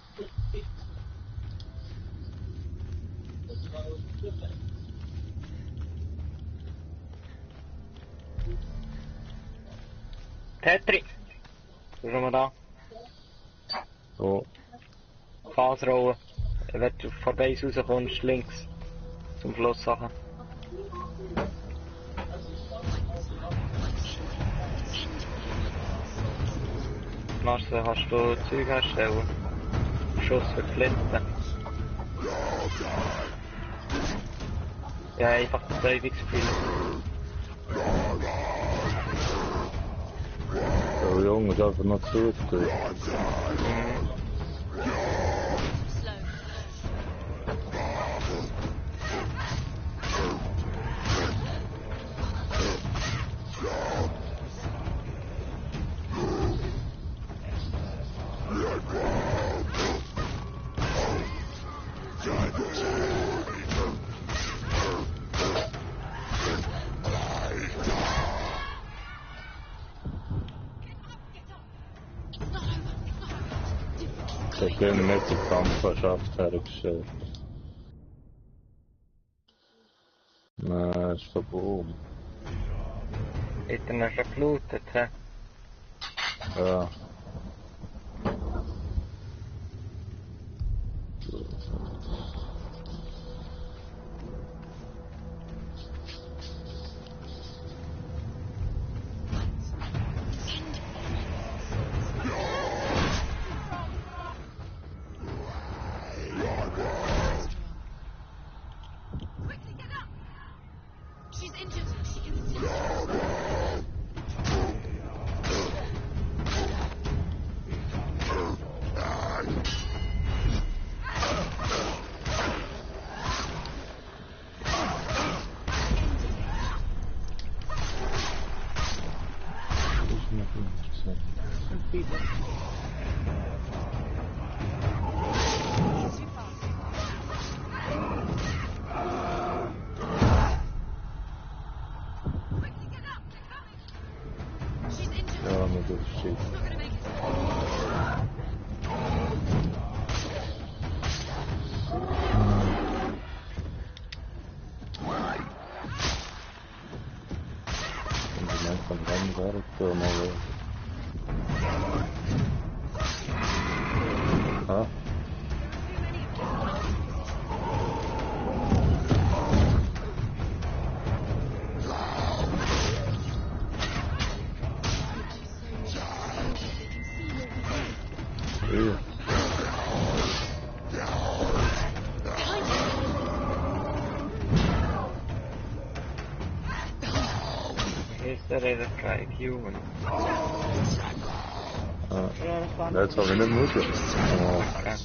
Petri! Schau mal da. So. Phase rollen. Wenn du vor Base rauskommst, links. Zum Schluss Sachen. Marcel, hast du Zeug herstellen? Schuss für die Flinte. Ja, einfach das Betäubungsgefühl. Der Junge ist einfach noch zu gut. Ich bin nicht die Kampfmannschaft hergestellt. Nein, ist verboten. Hat er noch schon gelootet, hä? Ja. Quickly get up! She's injured. She can see. Oh shit. Und die meisten von rein gerade so mal. Ah. Is there a tribe human? Ja, das waren That's how in the movie. Oh. Okay.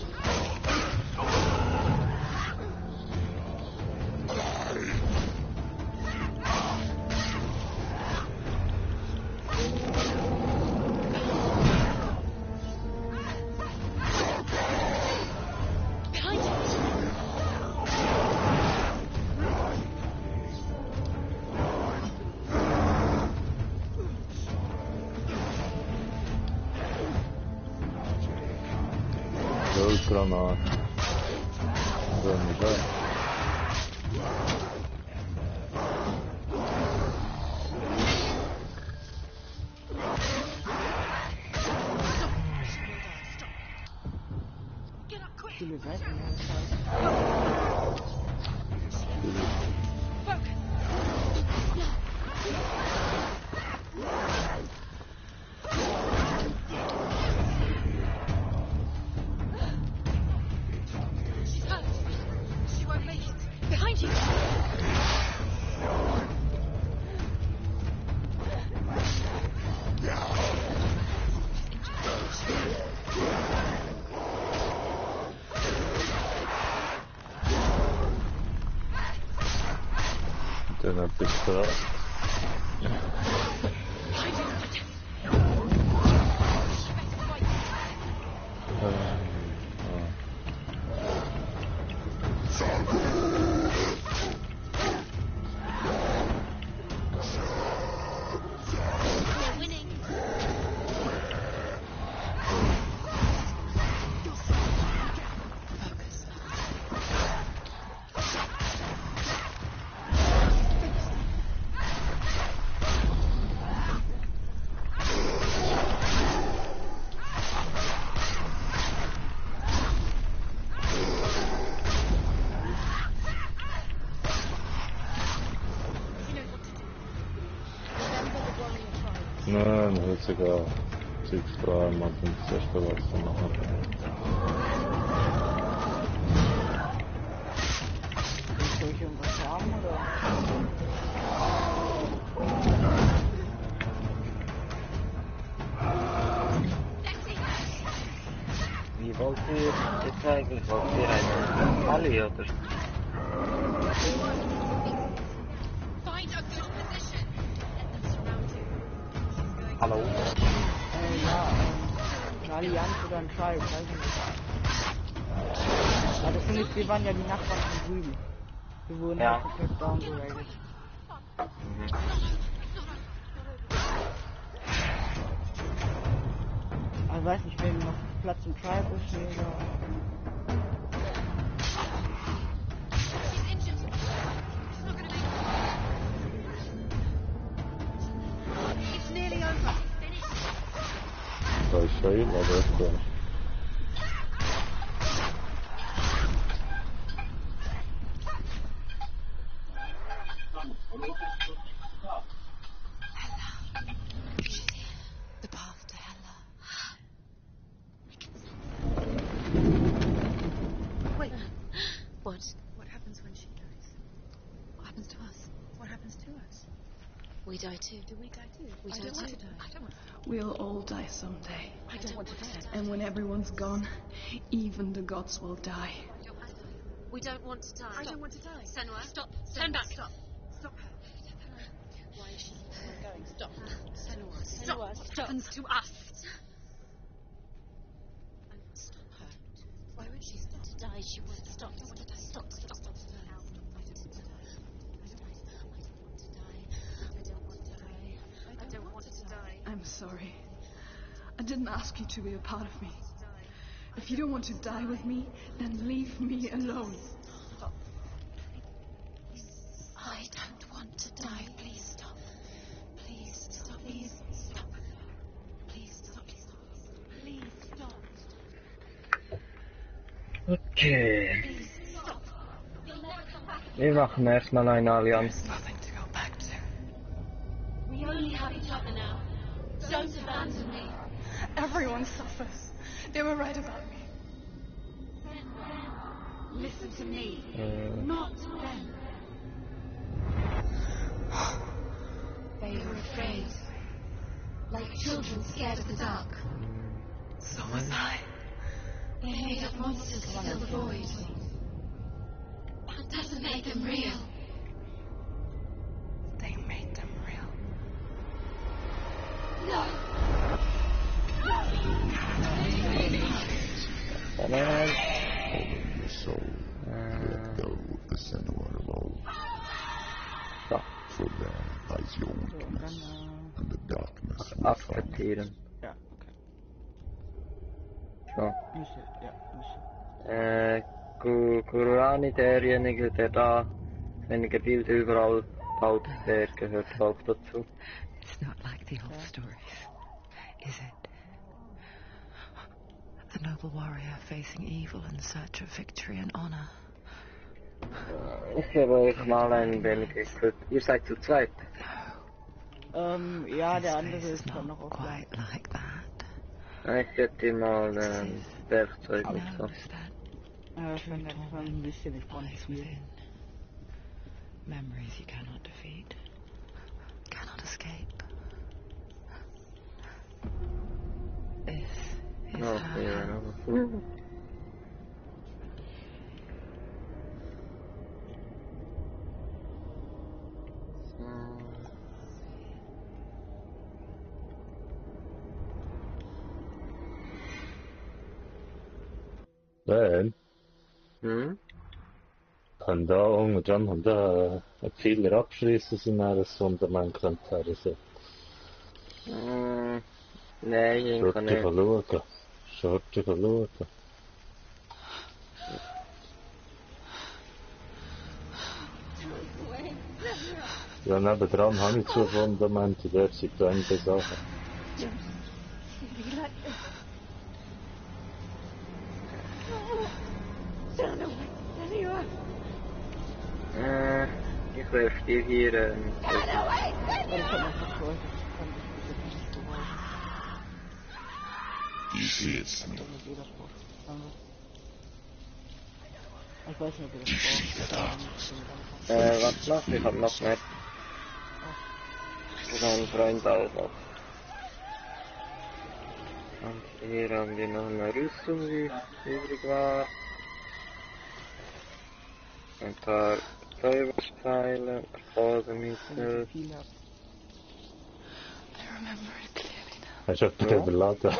Granat. So nicht wahr? viele Seiten, ja, das heißt. She won't make it. Behind you! Den hab ich gehört. Nein, ist egal. Sieht frei, man kann das erste was zu machen. Soll ich irgendwas haben, oder? Wie wollt ihr jetzt eigentlich? Wollt ihr eine Falle oder? Find a good position. Let them surround you. Hallo? Ja, eine Allianz oder ein Tribe, weiß ich nicht. Aber das Ding ist, wir waren ja die Nachbarn von drüben. Wir wurden Ja. halt komplett downgeradet. Also weiß nicht, wenn noch Platz im Tribe ist, nee, oder... She's injured. She's not gonna make it. It's nearly over. Finish. Da ist schon aber ist gar nicht. The path to Hela. Wait. What? What happens when she dies? What happens to us? What happens to us? We die too. Do we die too? We don't want to die. I don't want to die. We'll all die someday. I don't want to die. And when everyone's gone, even the gods will die. We don't want to die. I don't want to die. Senua, stop. Turn back. Stop. Stop her. Why is she going? Stop. Senua. Stop. What Stop. happens to us? Stop her. Why would she want to die? She won't stop. I don't want to die. Stop. Stop. Stop. I don't want to die. I don't want to die. I don't want to die. I'm sorry. I didn't ask you to be a part of me. If you don't want to die with me, then leave me alone. Stop. I don't want to die. Please stop. Please stop. Please stop. Please stop. Please stop. Okay. Please stop. You'll never come back. Wir machen erstmal eine Allianz. Nothing to go back to. We only have each other now. Don't abandon me. Everyone suffers. They were right about me. Listen to me. Not them. They were afraid. Like children scared of the dark. So was I. They made up monsters to fill the void. That doesn't make them real. They made them real. No! Come on. Open your soul. Let go of the center of all. So, For there lies your So, und weakness, dann, and the darkness will find you. akzeptieren. ja, okay. So. Michel, ja, Michel. Kurani, derjenige, der da seine Gebilde überall baut, der gehört auch dazu. It's not like the old stories, is it? A noble warrior facing evil in search of victory and honor. Ich gebe euch mal ein wenig Input. Ihr seid zu zweit. Ja, This der andere place is ist dann not noch offline. quite like that. Ich gebe dir mal Werkzeug und so. Knows that Schon nett, schon ein bisschen, ich brauche nicht lies viel. within. Memories you cannot defeat, cannot escape. This is Oh, her ja, hell. aber. Nein, kann da unten dran und da einen Pfeiler abschließen, sind wir ein Fundament könnte hersetzen. Nein, ich kann Schurte nicht. schauen. Schurte schauen. Ja, nebendran habe ich zwei Fundamente, dort sind da einige Sachen. Ich werf dir hier Ja, ich hab noch was für euch, das kann ich bis jetzt nicht beweisen. You see it, son. Das ist jeder Sport. Ich weiß nicht, ob ihr das You see the braucht. darkness. was noch? Ich hab noch mehr. Und einen Freund auch noch. Und hier haben wir noch eine Rüstung, die übrig war. Ein paar Feuerpfeile, Posemittel. Viel habt. I remember it clearly now. Hast du etwas überladen?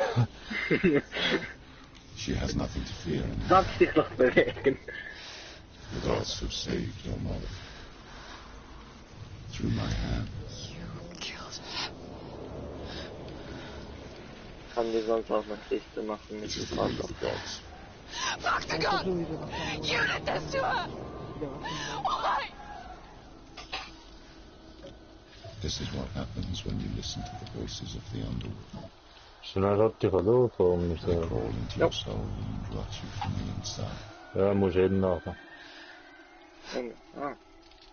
She has nothing to fear in her. Kannst dich noch bewegen. The gods have saved your mother. Through my hands. You killed her. Kann dir sonst auch eine Kiste machen mit This is dem the will of Koffer. the gods. Fuck the god! Sowieso noch keine You did this to her! Why? This is what happens when you listen to the voices of the underworld. Schon eine rote schauen von They so. crawl into your soul and rot you from the inside. Ja, musst jeden nachher. Ah,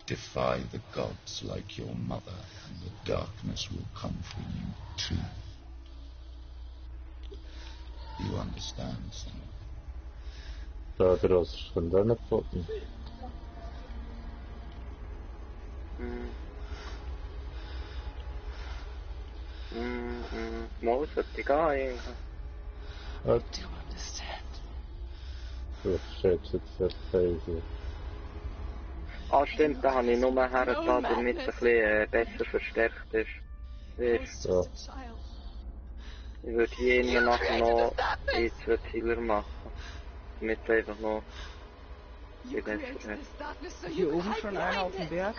Defy the gods like your mother, and the darkness will come for you too. You understand, son? Da draus von deinen Pfoten. Mal sollte ich gehen eigentlich. Ja, Do you understand? du verstehst jetzt das Face. Ah stimmt, da habe ich nur hergetan, damit es ein bisschen besser verstärkt ist. Weißt, Ja. ich würde hier irgendwie nachher noch ein, zwei Zieler machen. Damit es einfach noch viel besser hat. Hier oben schon einer auf dem Berg.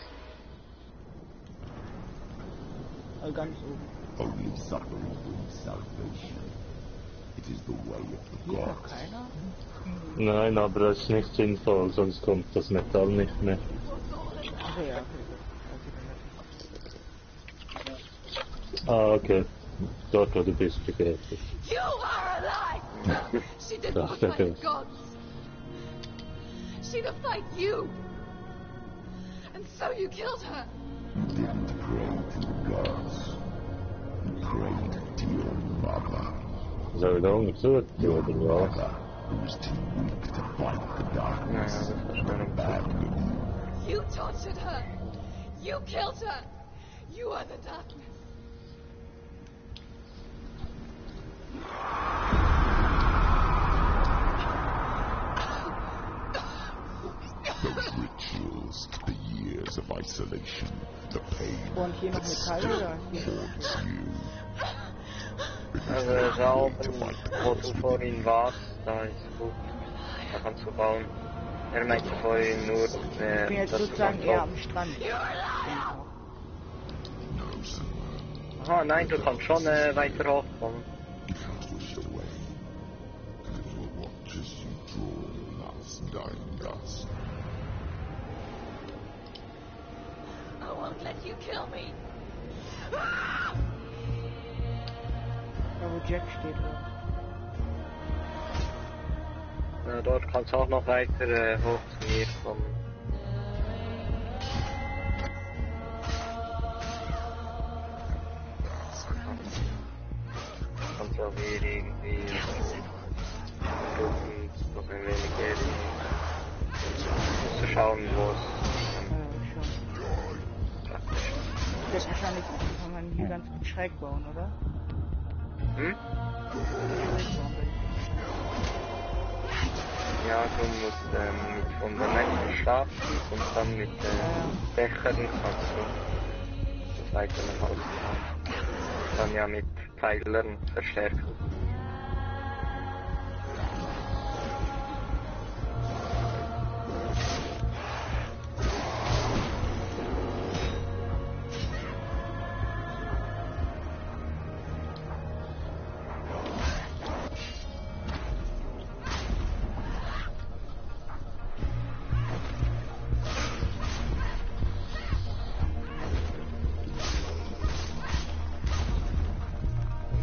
Also ganz oben. Only suffering brings salvation. It is the way of the Hier ist noch gods. keiner. Nein, aber das ist nicht sinnvoll, sonst kommt das Metall nicht mehr. Also ja, Okay. Dort, wo du bist, begräblich. You are alive! She didn't Ach, fight the okay. gods. She'd fight you. And so you killed her. You didn't pray to the gods. You prayed to your mother. Soll ich da unten zutun, oder was? Mother, who was too weak to fight the darkness. das verstehe ich. Abandoned you. You tortured her. You killed her. You are the darkness. Those rituals, the years of isolation, the pain Und hier noch that Metall still oder hier? haunts you. Also der Raum, wo du vorhin warst, da ist gut. Da kannst du bauen. Er meinte vorhin nur, Ich bin jetzt dass du sozusagen dann eher bauen. am Strand. Genau. Aha, nein, du kannst schon weiter hochkommen. Push away. And will watch as you draw the last dying dust. I won't let you kill me. Da wo Jack steht, oder? Dort kannst du auch noch weiter hoch zu mir kommen. Kannst du auch hier irgendwie gucken, noch ein wenig musst du schauen, wo es Schon. praktisch Das ist wahrscheinlich, kann man hier ganz gut schräg bauen, oder? ist. Hm? Schräg bauen, will ich Ja, du musst mit Fundamenten starten und dann mit Dächern kannst du das weiter nach Hause bauen. Dann ja mit Pfeilern verstärken.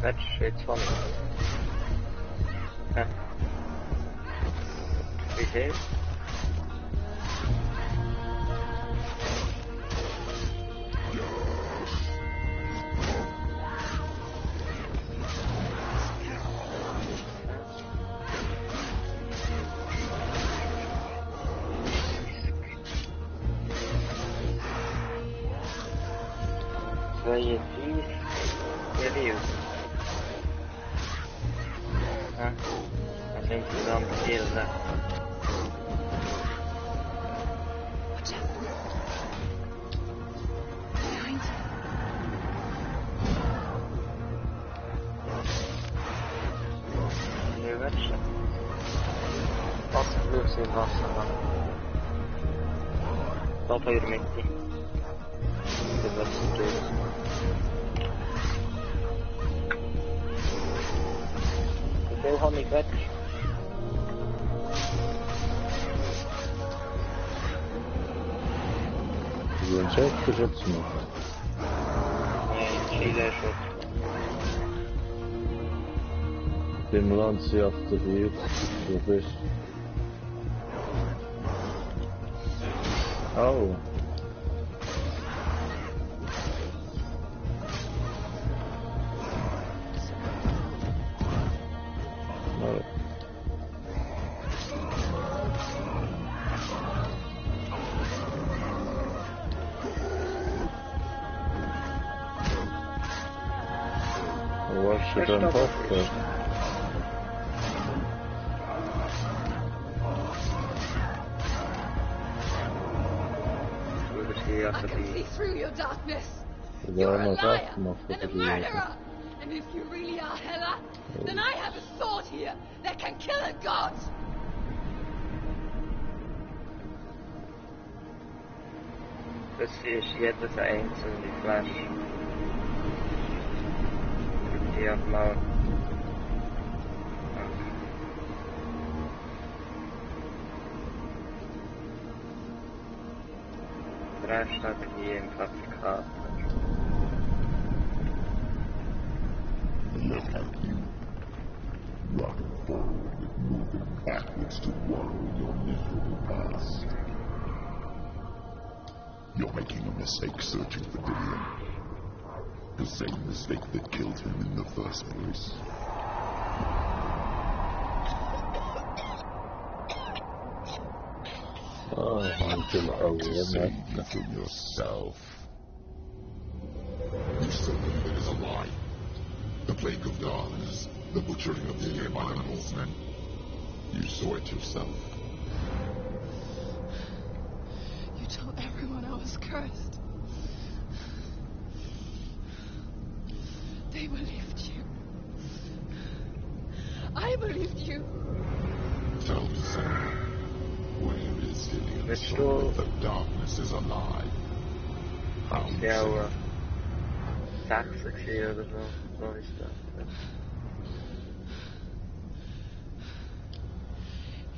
Match steht vorne. Ja. Wie geht's? Свои seriös. Ja, also insgesamt 4 Sachen. Watch out. Behind you. Hier wird schon. Wasserflug im Wasser dann. Dopo hier mit die. Das wird zu tun. Veel van die wet. Du einen Selbstbeschutz machen. Nee, Chile Schutz. Dem Land sie aktiviert, du bist. Oh. No. Was should I pop? I can see through your darkness. Det You're var a något liar annat man får and a förbjuda. murderer. And if you really are Hela, then I have a sword here that can kill a god. Das ist jedes einzelne Fleisch. Ja, maar... Strategie im Fabrikat. Look at you. Running forward and moving backwards to wallow in your miserable past. You're making a mistake searching for Dillion. The same mistake that killed him in the first place. Oh, until over, Save you from yourself. You still believe it is a lie. The plague of darkness, the butchering of Dillion by the Northmen. You saw it yourself. You told everyone I was cursed. They believed you. I believed you. Tell me, Sam. Where is Dillion? Let's So go. that the darkness is a lie. How you Ja, say aber... it? 60 oder so. So ist das.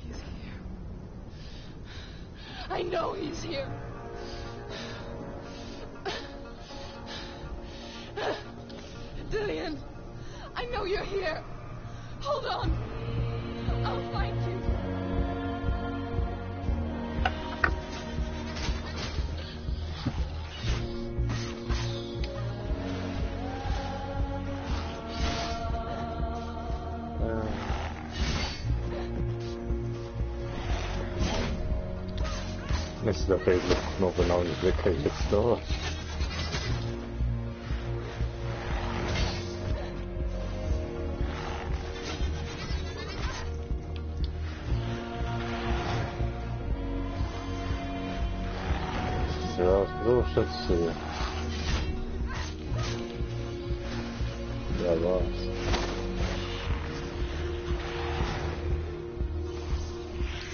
He's here. I know he's here. Dillion, I know you're here. Hold on. I'll find you. Myślę, że jest nowy na zwykle jest to. Ruszę się. Ja was.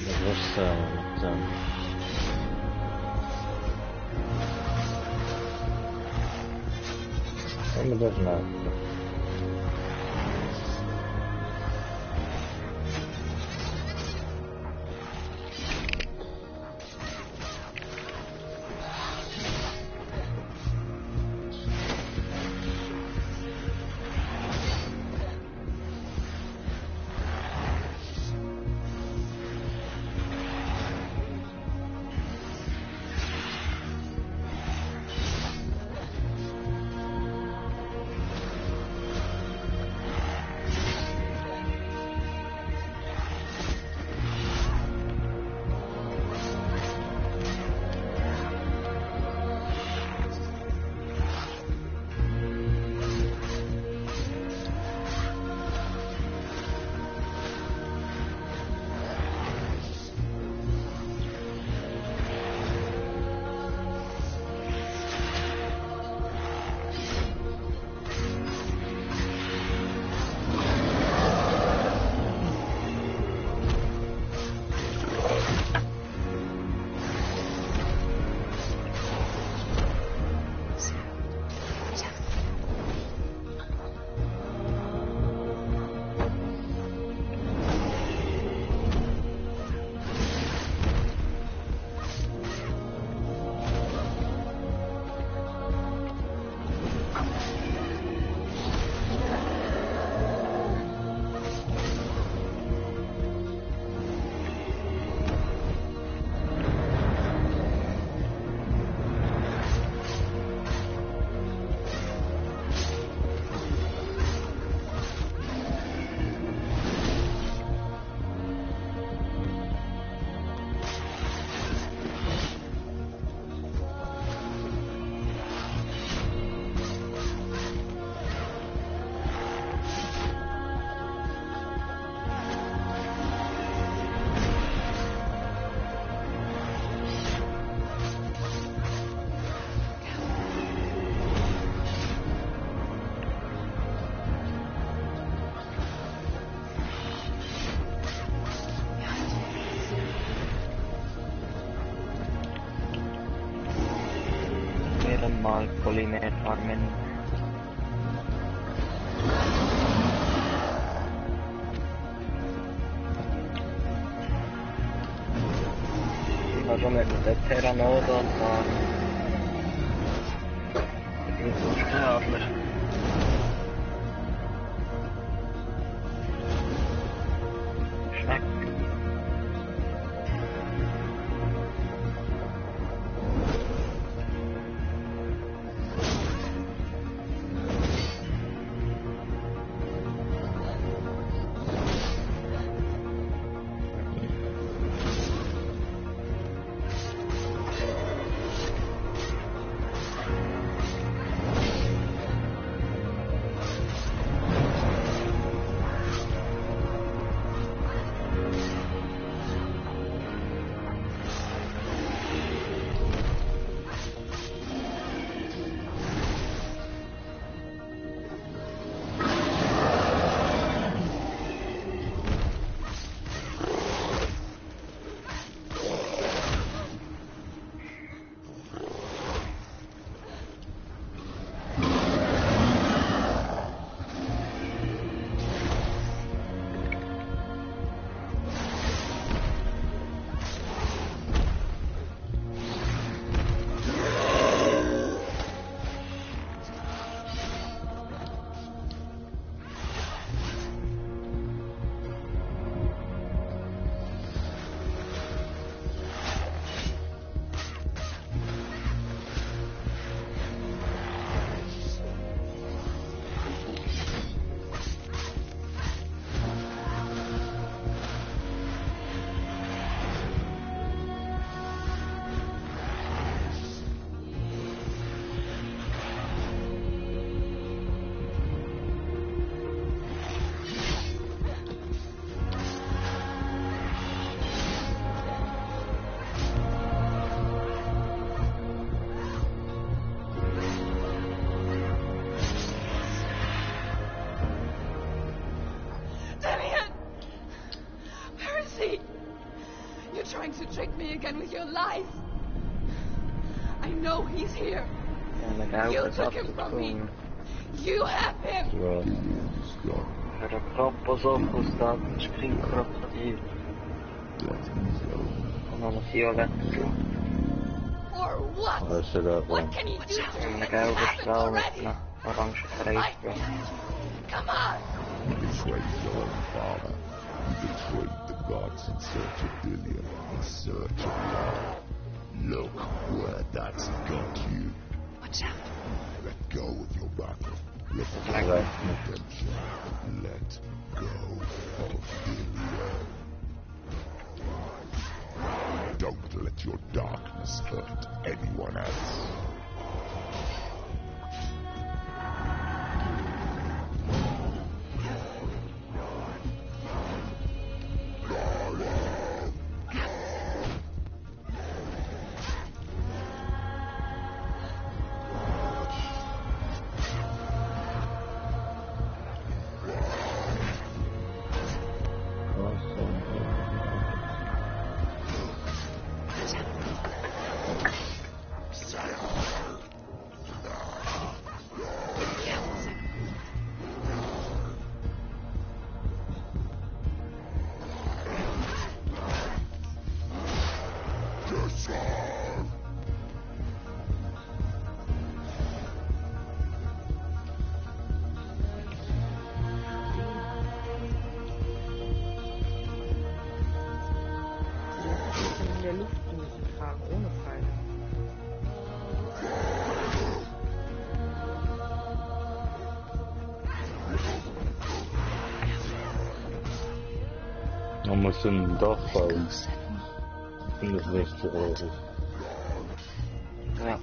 No wiesz co, ten... Nie też na... Mal Polymer farmen. habe schon mit den Pteranodon da. Mit dem Stadler. Schmeckt. Trying to trick me again with your lies. I know he's here. You took him from me. You have him. Era troppo soffustato, screen crocodile. Non si violetto. Or what? What can he do to you? Een gouden straal met een orange streepje. Come on. You betrayed your own father. You betrayed the gods in search of Dillion, in search of God. Look where that's got you. Watch out. Let go of your battle. Let go of redemption. Let go of Dillion. Don't let your darkness hurt anyone else. Man muss ein Dach bauen. Ich finde das nicht so groß. Ja.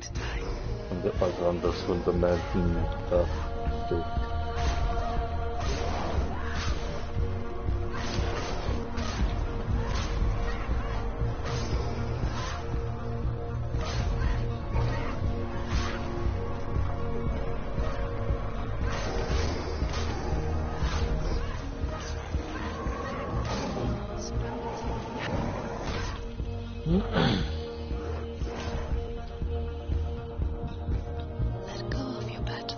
Also an das Fundament ein Dach steht. Let go of your battle.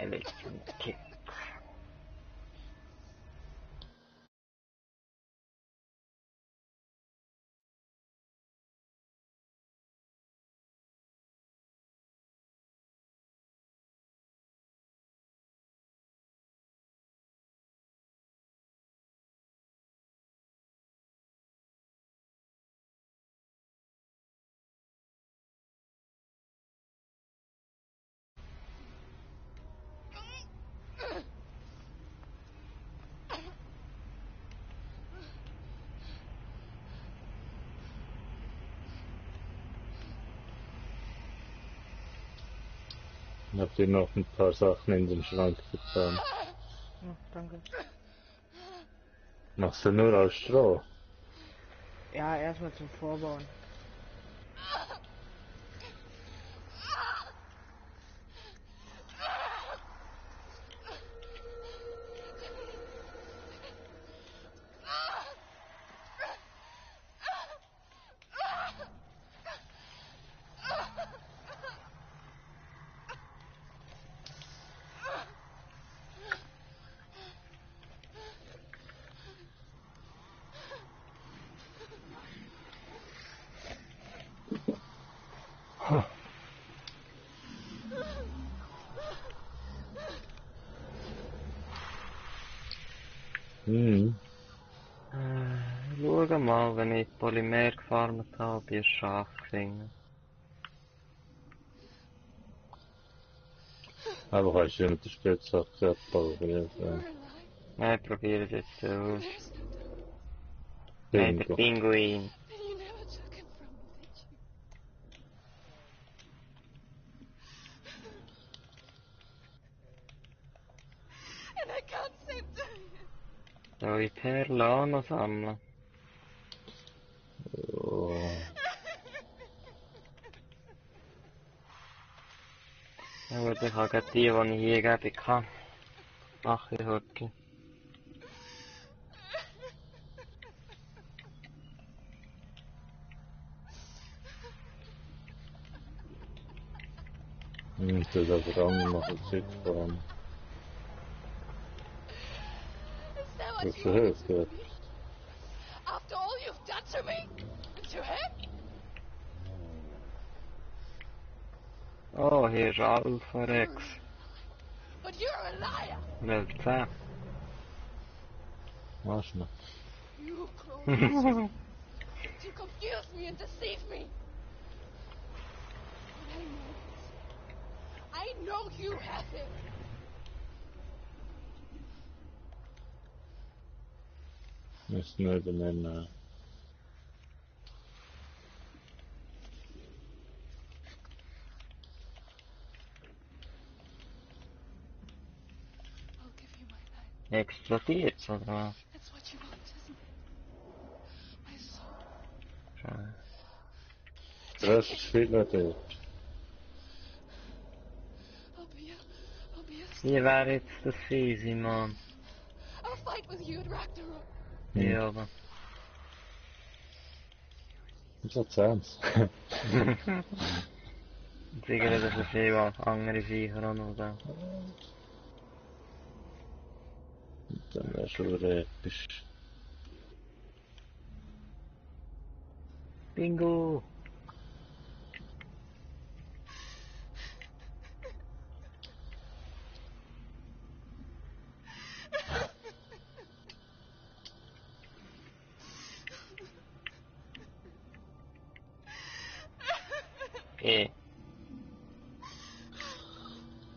Skeleton Kick. Ich hab dir noch ein paar Sachen in den Schrank getan. Ja, danke. Machst du nur aus Stroh? Ja, erstmal zum Vorbauen. Schau mal, wenn ich Polymer gefarmt habe, bin ich Schaf gesehen. Aber kannst du mit der Spitzhacke abbauen, ja. Nein, probier es jetzt aus. Bingo. Der Pinguin. But you never took him from me, did you? And I can't seem to. Soll ich Perlen auch noch sammeln? Oh. Ja gut, ich habe gerade die ich hier geben kann. Mach ich heute. Das aber auch noch ein Stück fahren. Is that what Das you wanted hilft, to ja. be? After all you've done to me? And to him? Oh, hier ist Alpha Rex. But you're a liar! Level 10. Machst du noch? You close to confuse me and deceive me. But I know you have him. Müssen wir übernehmen. I'll give you my life. Explodiert's, oder was? That's what you want, isn't it? My soul. Scheiße. Der Rest ist viel dort. I'll be a Wie wäre jetzt das Vieh, Simon? I'll fight with you at Ragnarok. Hier oben. So 10. Sicher, dass es viel andere Viecher auch noch da. Dann wäre schon wieder episch. Bingo! Okay.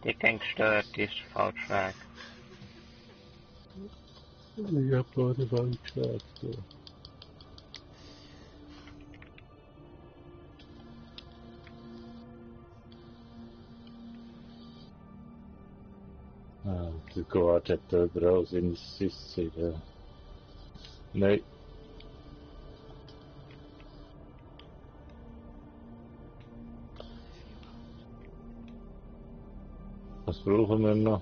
Die kein gestört ist, falsch weg. Ich hab gerade mal geschaut. Ja. Ah, der Guard hat da überall seine Sitze, ja. Nein. Was brauchen wir noch?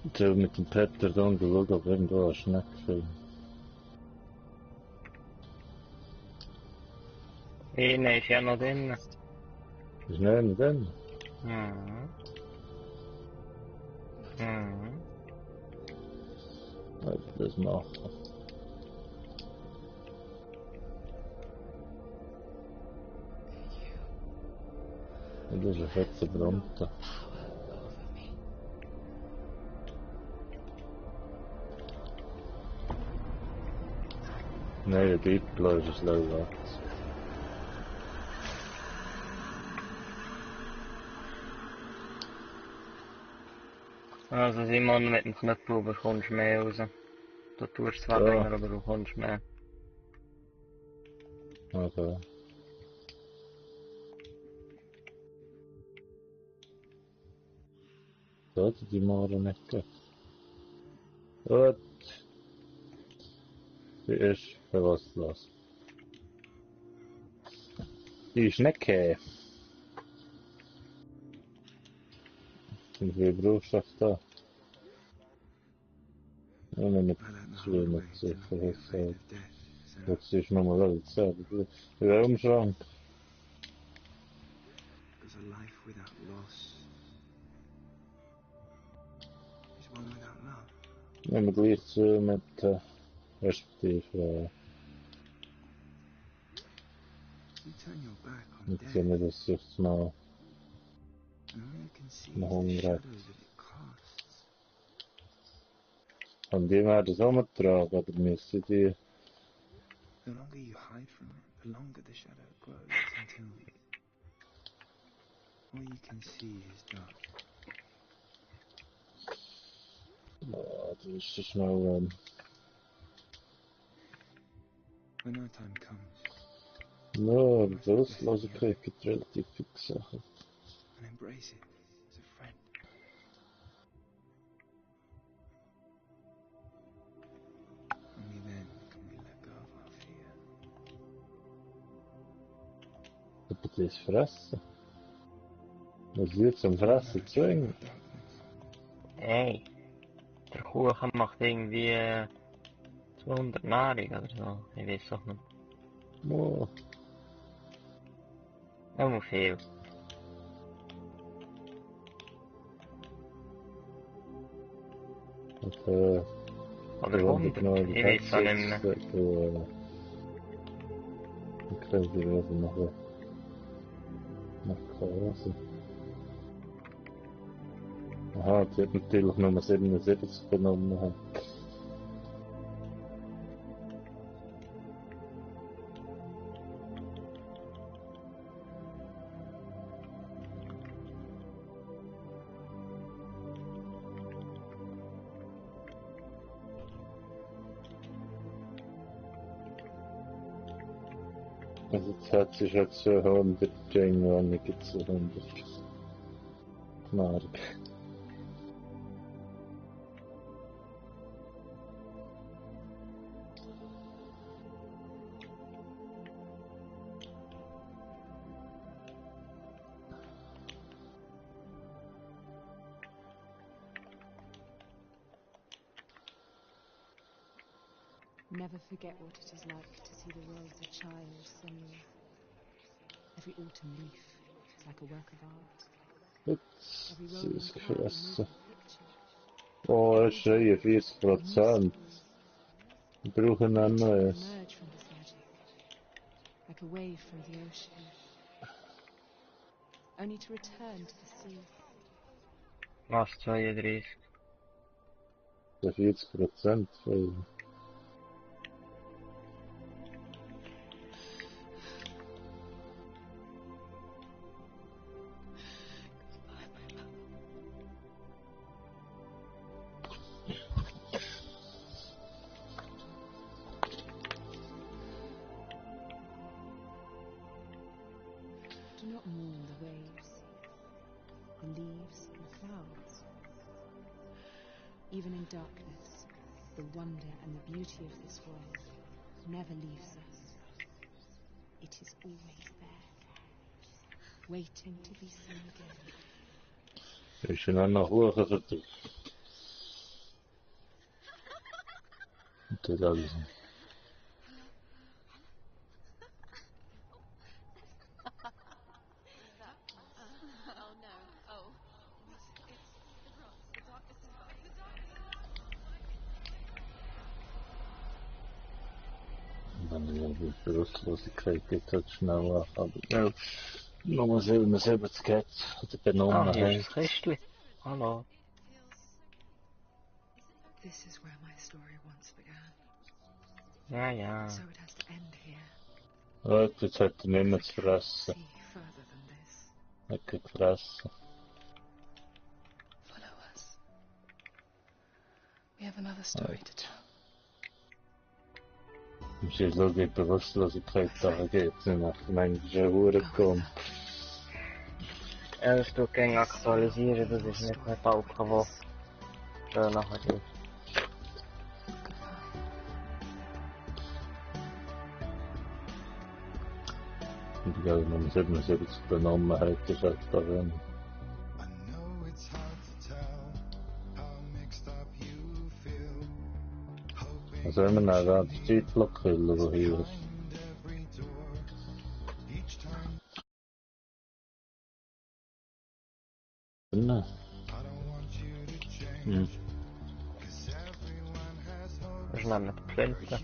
Ich soll mit dem Peter dann schauen, ob irgendwo eine Schnecke findet. Einer ist ja noch drin. Ist nicht drin? Mhm. Mhm. Also das machen. Und das ist ein fetter Brunter. Nein, der Diplo ist es leider. Also Simon, mit dem Knöpfel bekommst du mehr raus. Du tust zwar länger, aber du bekommst mehr. Okay. Da hat die Mara nicht gehabt. Gut. Die ist bewusstlos. Die Schnecke. Und wie brauchst du das da? Ja, meine Schwimmen zu verhindern. Das ist nochmal alles selber. Der Umschrank. Because a life without loss is one without love. Nehmen wir gleich zu mit respektive You turn your back on mit death, so das jetzt mal and all you can see is noch the Hunger. shadows that it casts. Und die werden das auch mittragen, oder müssen die? The longer you hide from it, the longer the shadow grows until all you can see is dark. Ja, das ist so schnell, When our time comes, no, Bewusstlosigkeit gibt relativ viele Sachen. and embrace it as a friend. Only then can we let go of our fear. Aber das Fressen. Was wird zum Fressen zwingen? Hey, der Kuchen macht irgendwie 200 Nahrung oder so. Ich weiß auch nicht. Oh, Immer viel. okay. Oder 100, ich weiß auch nicht mehr. Ich kann die Rose noch quasi. Aha, die hat natürlich Nummer 77 genommen. Also jetzt hat sie schon 200 Jane, wenn nicht 200 Mark. Never forget what it is like to see the world as a child, Samuel. Every autumn leaf is like a work of art. Jetzt Every sie rolling ist cloud a gefressen. moving picture. Oh, er ist 43%. Wir brauchen ein neues. Emerge from this magic, like a wave from the ocean, only to return to the sea. Was, 32? Der 40%. Weil Do not mourn the waves, the leaves and clouds. Even in darkness, the wonder and the beauty of this world never leaves us. It is always there, waiting to be seen again. ist schon auch noch hoch verdrückt. Und das alles. Bewusstlosigkeit geht halt schneller, aber ja, Nummer 77 geht's, hat er benommen. Ah, hier ist das Christli. Hallo. This is where my story once began. Ja, ja. So it has to end here. Ja, jetzt hat er nicht mehr zu fressen. See further than this. Er hat gefressen. Follow us. We have another story to tell. Im Schluss die Bewusstlosigkeit da geht, sind nach manchen Huren gekommen. Ja, das tut gegen aktualisieren, das ist nicht mehr Balken, wo schön nachher geht. Und ich glaube, wenn man 77 benommen hat, ist halt da drin. Also wenn man dann die Zeitblock killen, die hier ist. Nein. Hm. Das ist nämlich die Flinte.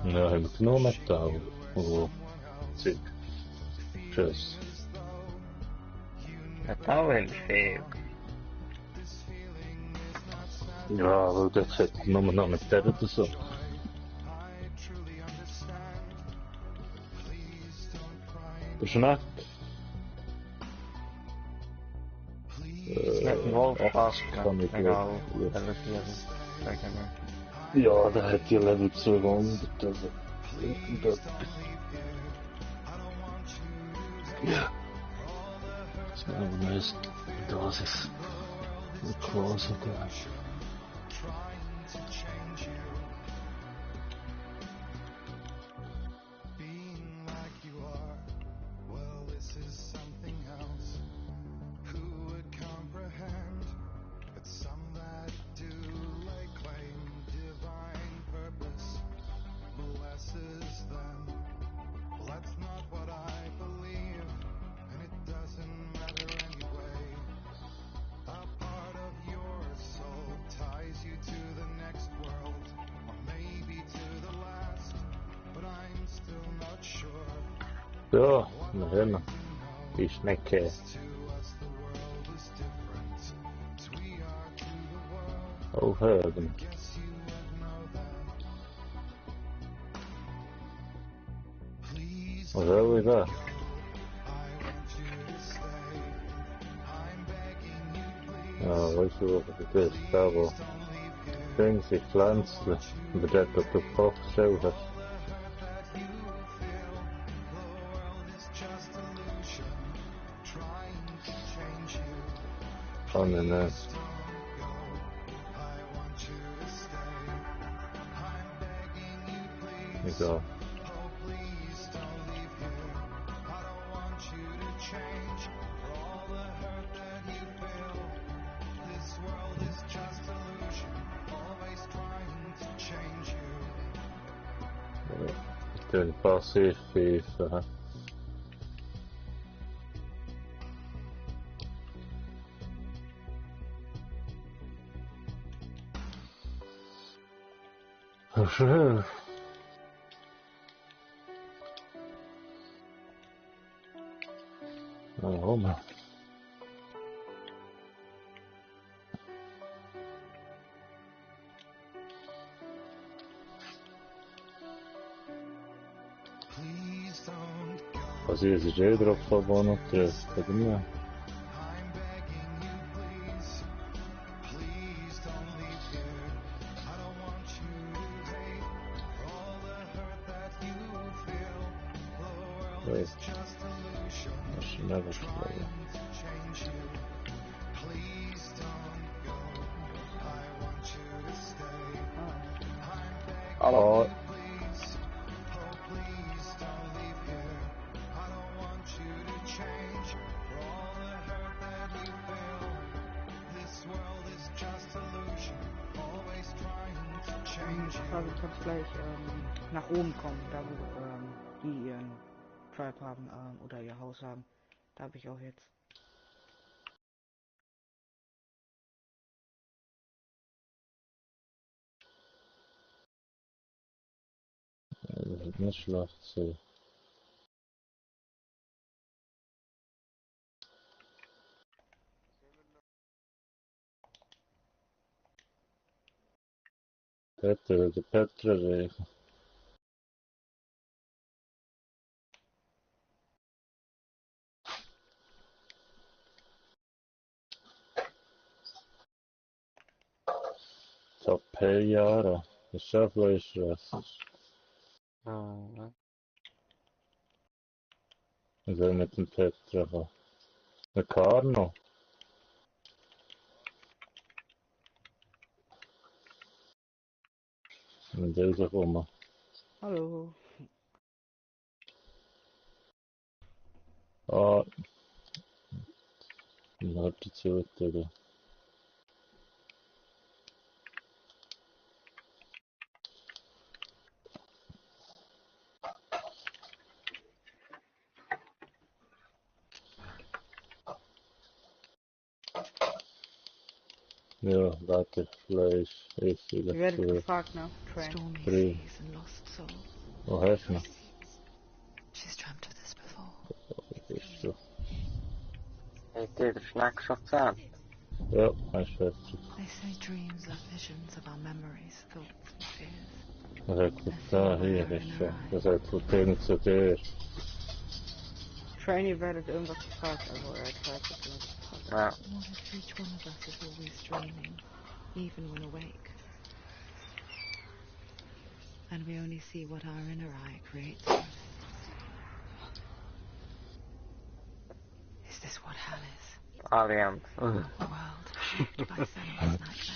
Ja, haben wir genug Metall. Oh, Zeug. Tschüss. Metall haben wir viel. Ja, aber das hat nur noch mit der oder so. Bist du nett? Mit dem Wolf fast, kann ich egal, gut. Ja, der hat die Level 200, also irgendetwas. Ja. Das wäre aber nice, Dosis. Eine Klose da. Ja, na hören wir. Die Schnecke. Aufhören. Was soll ich da? Ja, weißt du, was das ist? Da, wo Dinge sich pflanzen, über das, was du vorgestellt hast. Oh nein. Egal. Ich bin passiv FIFA. Schön. Warum? Was ist jetzt jeder drauf verbunden? Das ist mir. Wait. I should never play. Hallo. Ich kann gleich nach oben kommen, da wo die ihren Tribe haben oder ihr Haus haben. Da habe ich auch jetzt. Das ist nicht schlecht so. Petra, der Petra-Regen. Top Jahre. Das ist schon fleischressig. Mhm. Also mit dem Petra. Der Carno. Und der ist auch rum. Hallo. Ah, dann hat die Zeit, oder? Ja, warte, Fleisch, ist Ihr wieder werdet zu. gefragt, ne? Train. Stormy Three. seas and lost souls. Oh, hast du noch? She's dreamt of this before. Das ist so. Hat ihr den Schneck schon gezählt? Ja, hast fertig. They say dreams are visions of our memories, thoughts and fears. Das hat gut da, hier ist schon. Das hat von denen zu dir. Train, ihr werdet irgendwas gefragt, also er hat irgendwas gefragt. Ja. What if each one of us is always dreaming, even when awake? And we only see what our inner eye creates for us. Is this what hell is? Allianz. A world shaped by Senua's nightmares.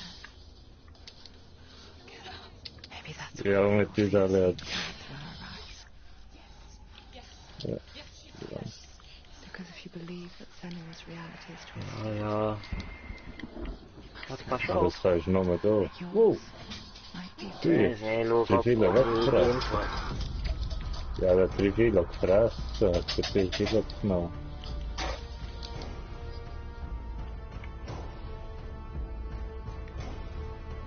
Maybe that's Ja, why mit dieser Leute. through our eyes. Ja. Because if you believe that Senua's reality is twisted, Ja. Wat was Das auf? kannst du noch mal da. yours might be Hier. Nee, schau Wie auf. viele weggefressen? Ja, der hat 3 Kilo gefressen, hat für 4 Kilo genommen.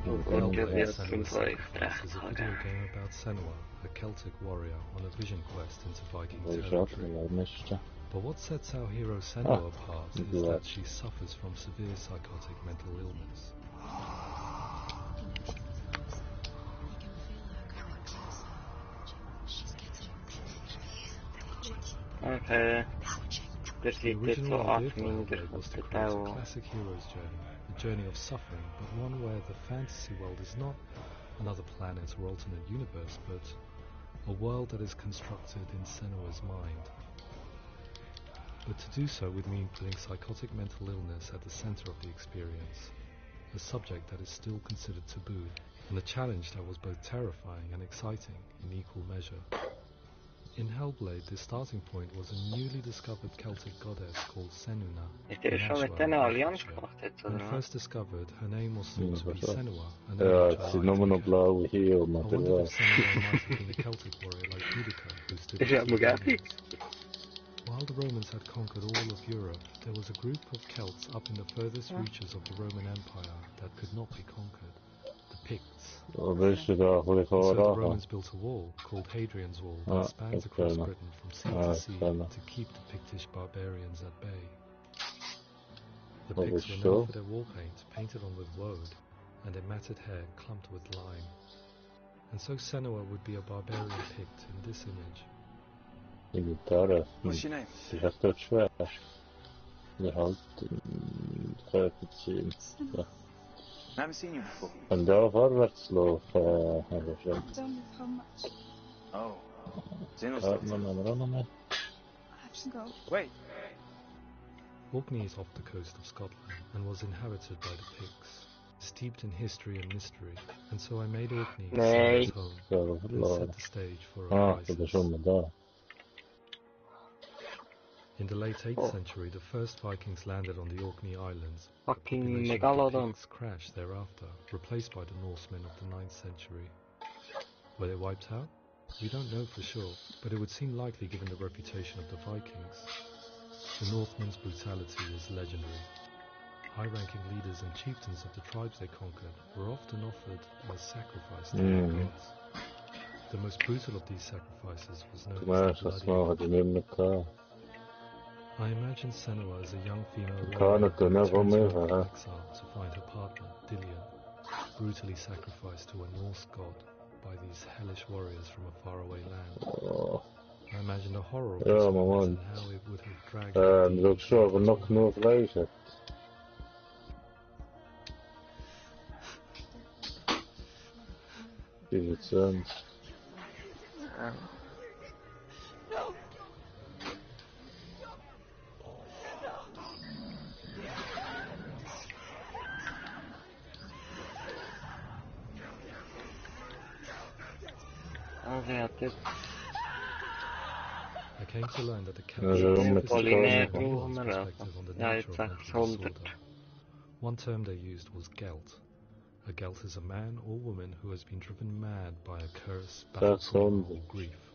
Und du wirst Senua's 5 Sacrifice is a recht video game about Senua, a Celtic warrior on a vision quest into Viking Das ist auch territory. der Mischte. But what sets our hero Senua apart is that she suffers from severe psychotic mental illness. Okay. The Der sieht jetzt so original idea 8 for Minuten Hellblade was to von create a der classic hero's journey, a journey of suffering, but one where the fantasy world is not another planet or alternate universe, but a world that is constructed in Senua's mind. But to do so would mean putting psychotic mental illness at the center of the experience, a subject that is still considered taboo, and a challenge that was both terrifying and exciting in equal measure. In Hellblade, the starting point was a newly discovered Celtic goddess called Senuna. Ist der in schon mit Ashwell, denen Allianz Hertfordshire. gemacht jetzt, When oder was? first discovered, her name was thought to be Ja, Senua, an Ja, image jetzt I sind liked nur noch and kept. blaue hier und I der wondered war. if Senua might have been a Celtic warrior like Boudica, who stood Ist ja up to the Mugabe. Romans. While the Romans had conquered all of Europe, there was a group of Celts up in the furthest reaches of the Roman Empire that could not be conquered, the Picts. Da bist du da, wo ich And so the auch Romans built a wall, called Hadrian's Wall, that Ah, spans okay, across no. Britain from sea Ah, to sea okay, no. to keep the Pictish barbarians at bay. The What Picts was were so? known for their war paint, painted on with woad, and their matted hair clumped with lime. And so Senua would be a barbarian Pict in this image. Die Gitarre. What's your name? Die ist echt dort schwer. Die halt Körper ziehen. Ja. I haven't seen you before. Von da vorwärts laufen, aber schon. Don't know how much. Oh. Xenos Hört doctor. man aber auch noch mehr. I have to go. Wait. Orkney is off the coast of Scotland and was inhabited by the Picts, steeped in history and mystery, and so I made Orkney Nee. Senua's home, Ja, then set verloren. the stage for a Ah, du bist crisis. schon mal da. In the late 8th Oh. century, the first Vikings landed on the Orkney Islands. Fucking The population of the Megalodon. Picts crashed thereafter, replaced by the Norsemen of the 9th century. Were they wiped out? We don't know for sure, but it would seem likely given the reputation of the Vikings. The Northmen's brutality is legendary. High-ranking leaders and chieftains of the tribes they conquered were often offered as sacrifice to their Mm. gods. The most brutal of these sacrifices was known Maar as the dat Bloody. mogen die niet elkaar. I imagine Senua as a young female Kan warrior het er who net wel returns meer home van, from hè? exile to find her partner, Dillian, brutally sacrificed to a Norse god by these hellish warriors from a faraway land. Oh. I imagine the horror of Ja, this maar witness man. and how it would have dragged her deep Dat into is zo, the nog genoeg vlees hebt. Is het zo? No. I came to learn that the Ja, zo met captain de perspective on the nature of mental disorder. One term they used was gelt. A gelt is a man or woman who has been driven mad by a curse, bad karma, or grief.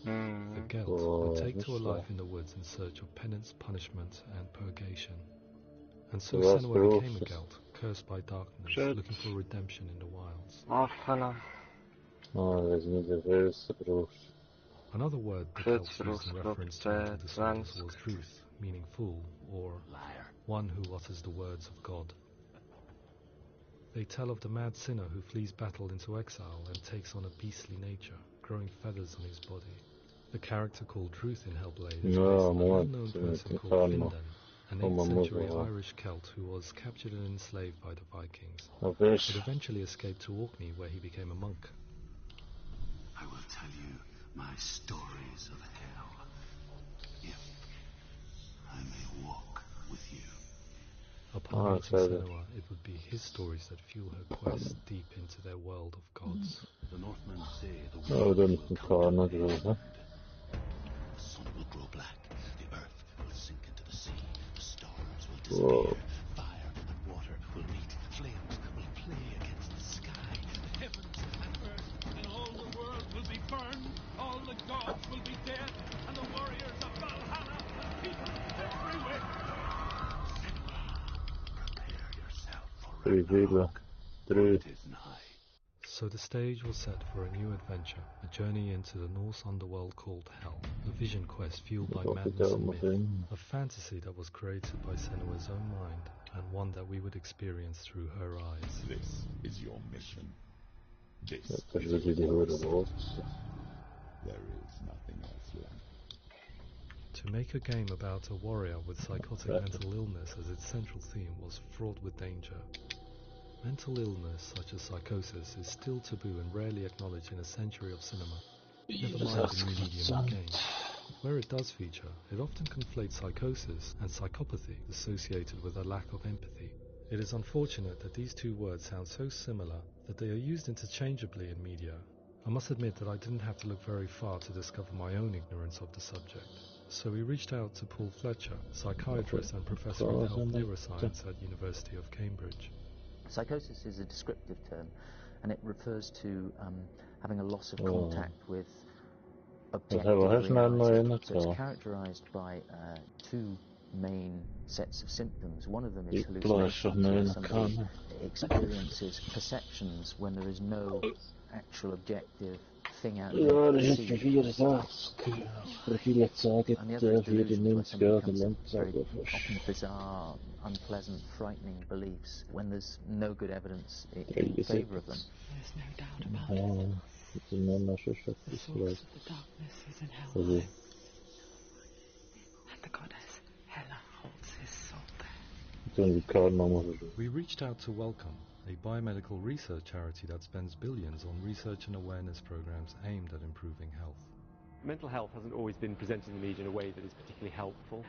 The gelt would take to a life in the woods in search of penance, punishment, and purgation. And so Senua became a gelt, cursed by darkness, looking for redemption in the wilds. Oh, dat is niet de eerste broer. Another word the Celts used in reference to mental disorders was truth, meaning fool, or one who utters the words of God. They tell of the mad sinner who flees battle into exile and takes on a beastly nature, growing feathers on his body. The character called Truth in Hellblade is based on a well-known person called Findan, an 8th century Irish Celt who was captured and enslaved by the Vikings, but eventually escaped to Orkney where he became a monk. I will tell you my stories of hell, if I may walk with you. Upon meeting Senua, it would be his stories that fuel her quest deep into their world of gods. The Northmen say the Oh, world dan will kan het wel, hè? The sun will grow black, the earth will sink into the sea, the stars will disappear, fire and water will meet, flames will play against the sky, the heavens and earth and all the world will be burned, all the gods will be dead, and the warriors of Valhalla, people everywhere. Prepare yourself for Ragnarok. It is nigh. So the stage was set for a new adventure, a journey into the Norse underworld called Hell, a vision quest fueled by madness and myth, a fantasy that was created by Senua's own mind, and one that we would experience through her eyes. This is your mission. This Dat is is jullie horen woord. There is nothing else left. To make a game about a warrior with psychotic mental illness as its central theme was fraught with danger. Mental illness, such as psychosis, is still taboo and rarely acknowledged in a century of cinema. Never mind the new medium of games. Where it does feature, it often conflates psychosis and psychopathy associated with a lack of empathy. It is unfortunate that these two words sound so similar that they are used interchangeably in media. I must admit that I didn't have to look very far to discover my own ignorance of the subject. So we reached out to Paul Fletcher, psychiatrist and professor of health neuroscience at University of Cambridge. Psychosis is a descriptive term, and it refers to having a loss of contact with objective reality. So it's characterized by two main sets of symptoms. One of them is hallucinations, where somebody experiences perceptions when there is no actual objective thing out there. Ja, er zit 4 zaken. Profiel zaken, 94 graden often bizarre, unpleasant, frightening beliefs when there's no good evidence in favour of them. There's no doubt about it. The source of the darkness is in Helheim. And the goddess Hela holds his soul there. We reached out to Welcome, a biomedical research charity that spends billions on research and awareness programs aimed at improving health. Mental health hasn't always been presented in the media in a way that is particularly helpful.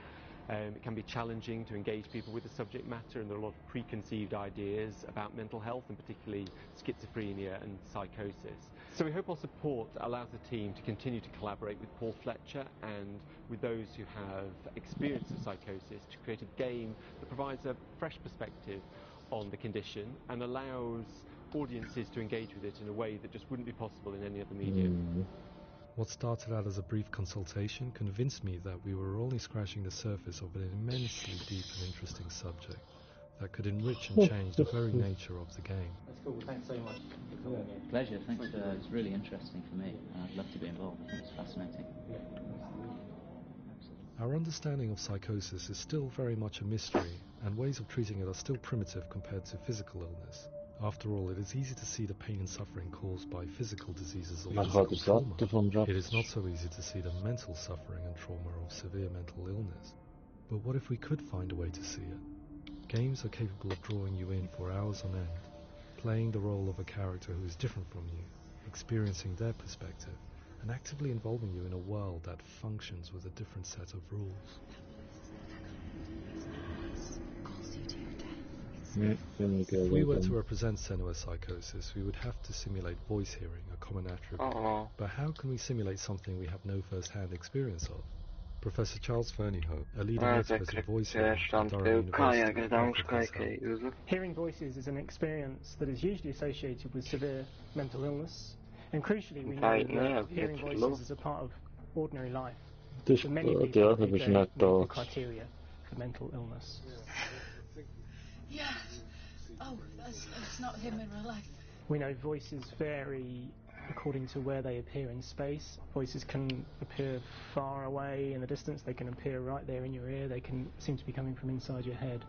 It can be challenging to engage people with the subject matter, and there are a lot of preconceived ideas about mental health, and particularly schizophrenia and psychosis. So we hope our support allows the team to continue to collaborate with Paul Fletcher and with those who have experience of psychosis to create a game that provides a fresh perspective on the condition and allows audiences to engage with it in a way that just wouldn't be possible in any other medium. What started out as a brief consultation convinced me that we were only scratching the surface of an immensely deep and interesting subject. that could enrich and change the very nature of the game. That's cool. Thanks so much for coming in. Pleasure. Thanks. It's really interesting for me. I'd love to be involved. It's fascinating. Our understanding of psychosis is still very much a mystery, and ways of treating it are still primitive compared to physical illness. After all, it is easy to see the pain and suffering caused by physical diseases or physical trauma. It is not so easy to see the mental suffering and trauma of severe mental illness. But what if we could find a way to see it? Games are capable of drawing you in for hours on end, playing the role of a character who is different from you, experiencing their perspective, and actively involving you in a world that functions with a different set of rules. If we were to represent Senua's psychosis, we would have to simulate voice hearing, a common attribute. But how can we simulate something we have no first-hand experience of? Professor Charles Fernyhough, a leading expert in voice hearing at Durham University. Hearing voices is an experience that is usually associated with severe mental illness, and crucially we know that hearing voices is a part of ordinary life. For many people, they meet the criteria for mental illness. Yes. Oh, that's not him in real life. We know voices vary according to where they appear in space. Voices can appear far away in the distance, they can appear right there in your ear, they can seem to be coming from inside your head.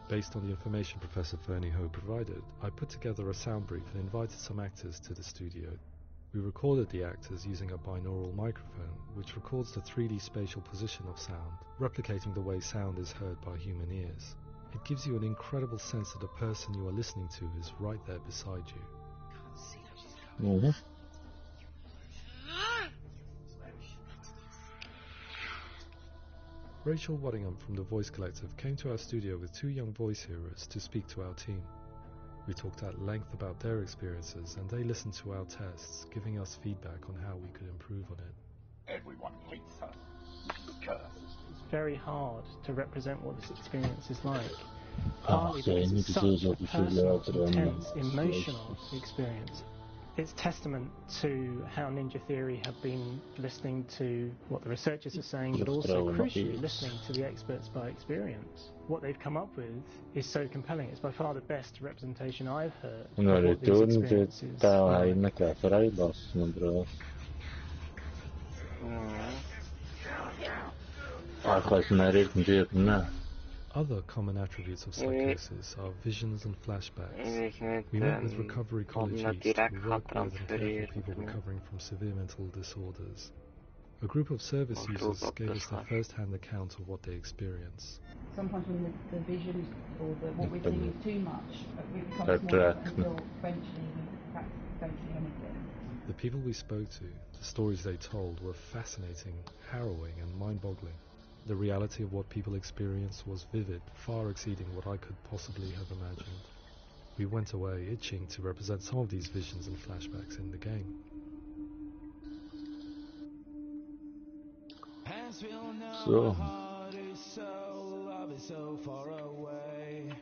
Based on the information Professor Fernyhough provided, I put together a sound brief and invited some actors to the studio. We recorded the actors using a binaural microphone, which records the 3D spatial position of sound, replicating the way sound is heard by human ears. It gives you an incredible sense that the person you are listening to is right there beside you. Rachel Waddingham from the Voice Collective came to our studio with 2 young voice hearers to speak to our team. We talked at length about their experiences, and they listened to our tests, giving us feedback on how we could improve on it. Everyone hates her. Curse. It's very hard to represent what this experience is like. Partly because it's such a personal, intense, emotional experience. It's testament to how Ninja Theory have been listening to what the researchers are saying, but also crucially listening to the experts by experience. What they've come up with is so compelling. It's by far the best representation I've heard of what these experiences are. Other common attributes of psychosis are visions and flashbacks. We met with Recovery College East, who work with and care for people recovering from severe mental disorders. A group of service users gave us their first-hand account of what they experience. Sometimes when the visions or what we're seeing is too much, it becomes more until eventually we don't see anything. The people we spoke to, the stories they told, were fascinating, harrowing and mind-boggling. The reality of what people experienced was vivid, far exceeding what I could possibly have imagined. We went away itching to represent some of these visions and flashbacks in the game. So far away.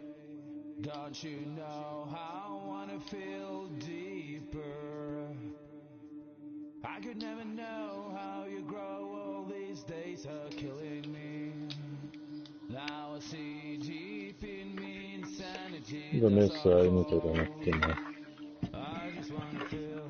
Don't you know how I wanna feel deeper? I could never know how you grow. All these days are killing me. Now I see deep in me insanity. Bunu sayını da demek ki. I just wanna feel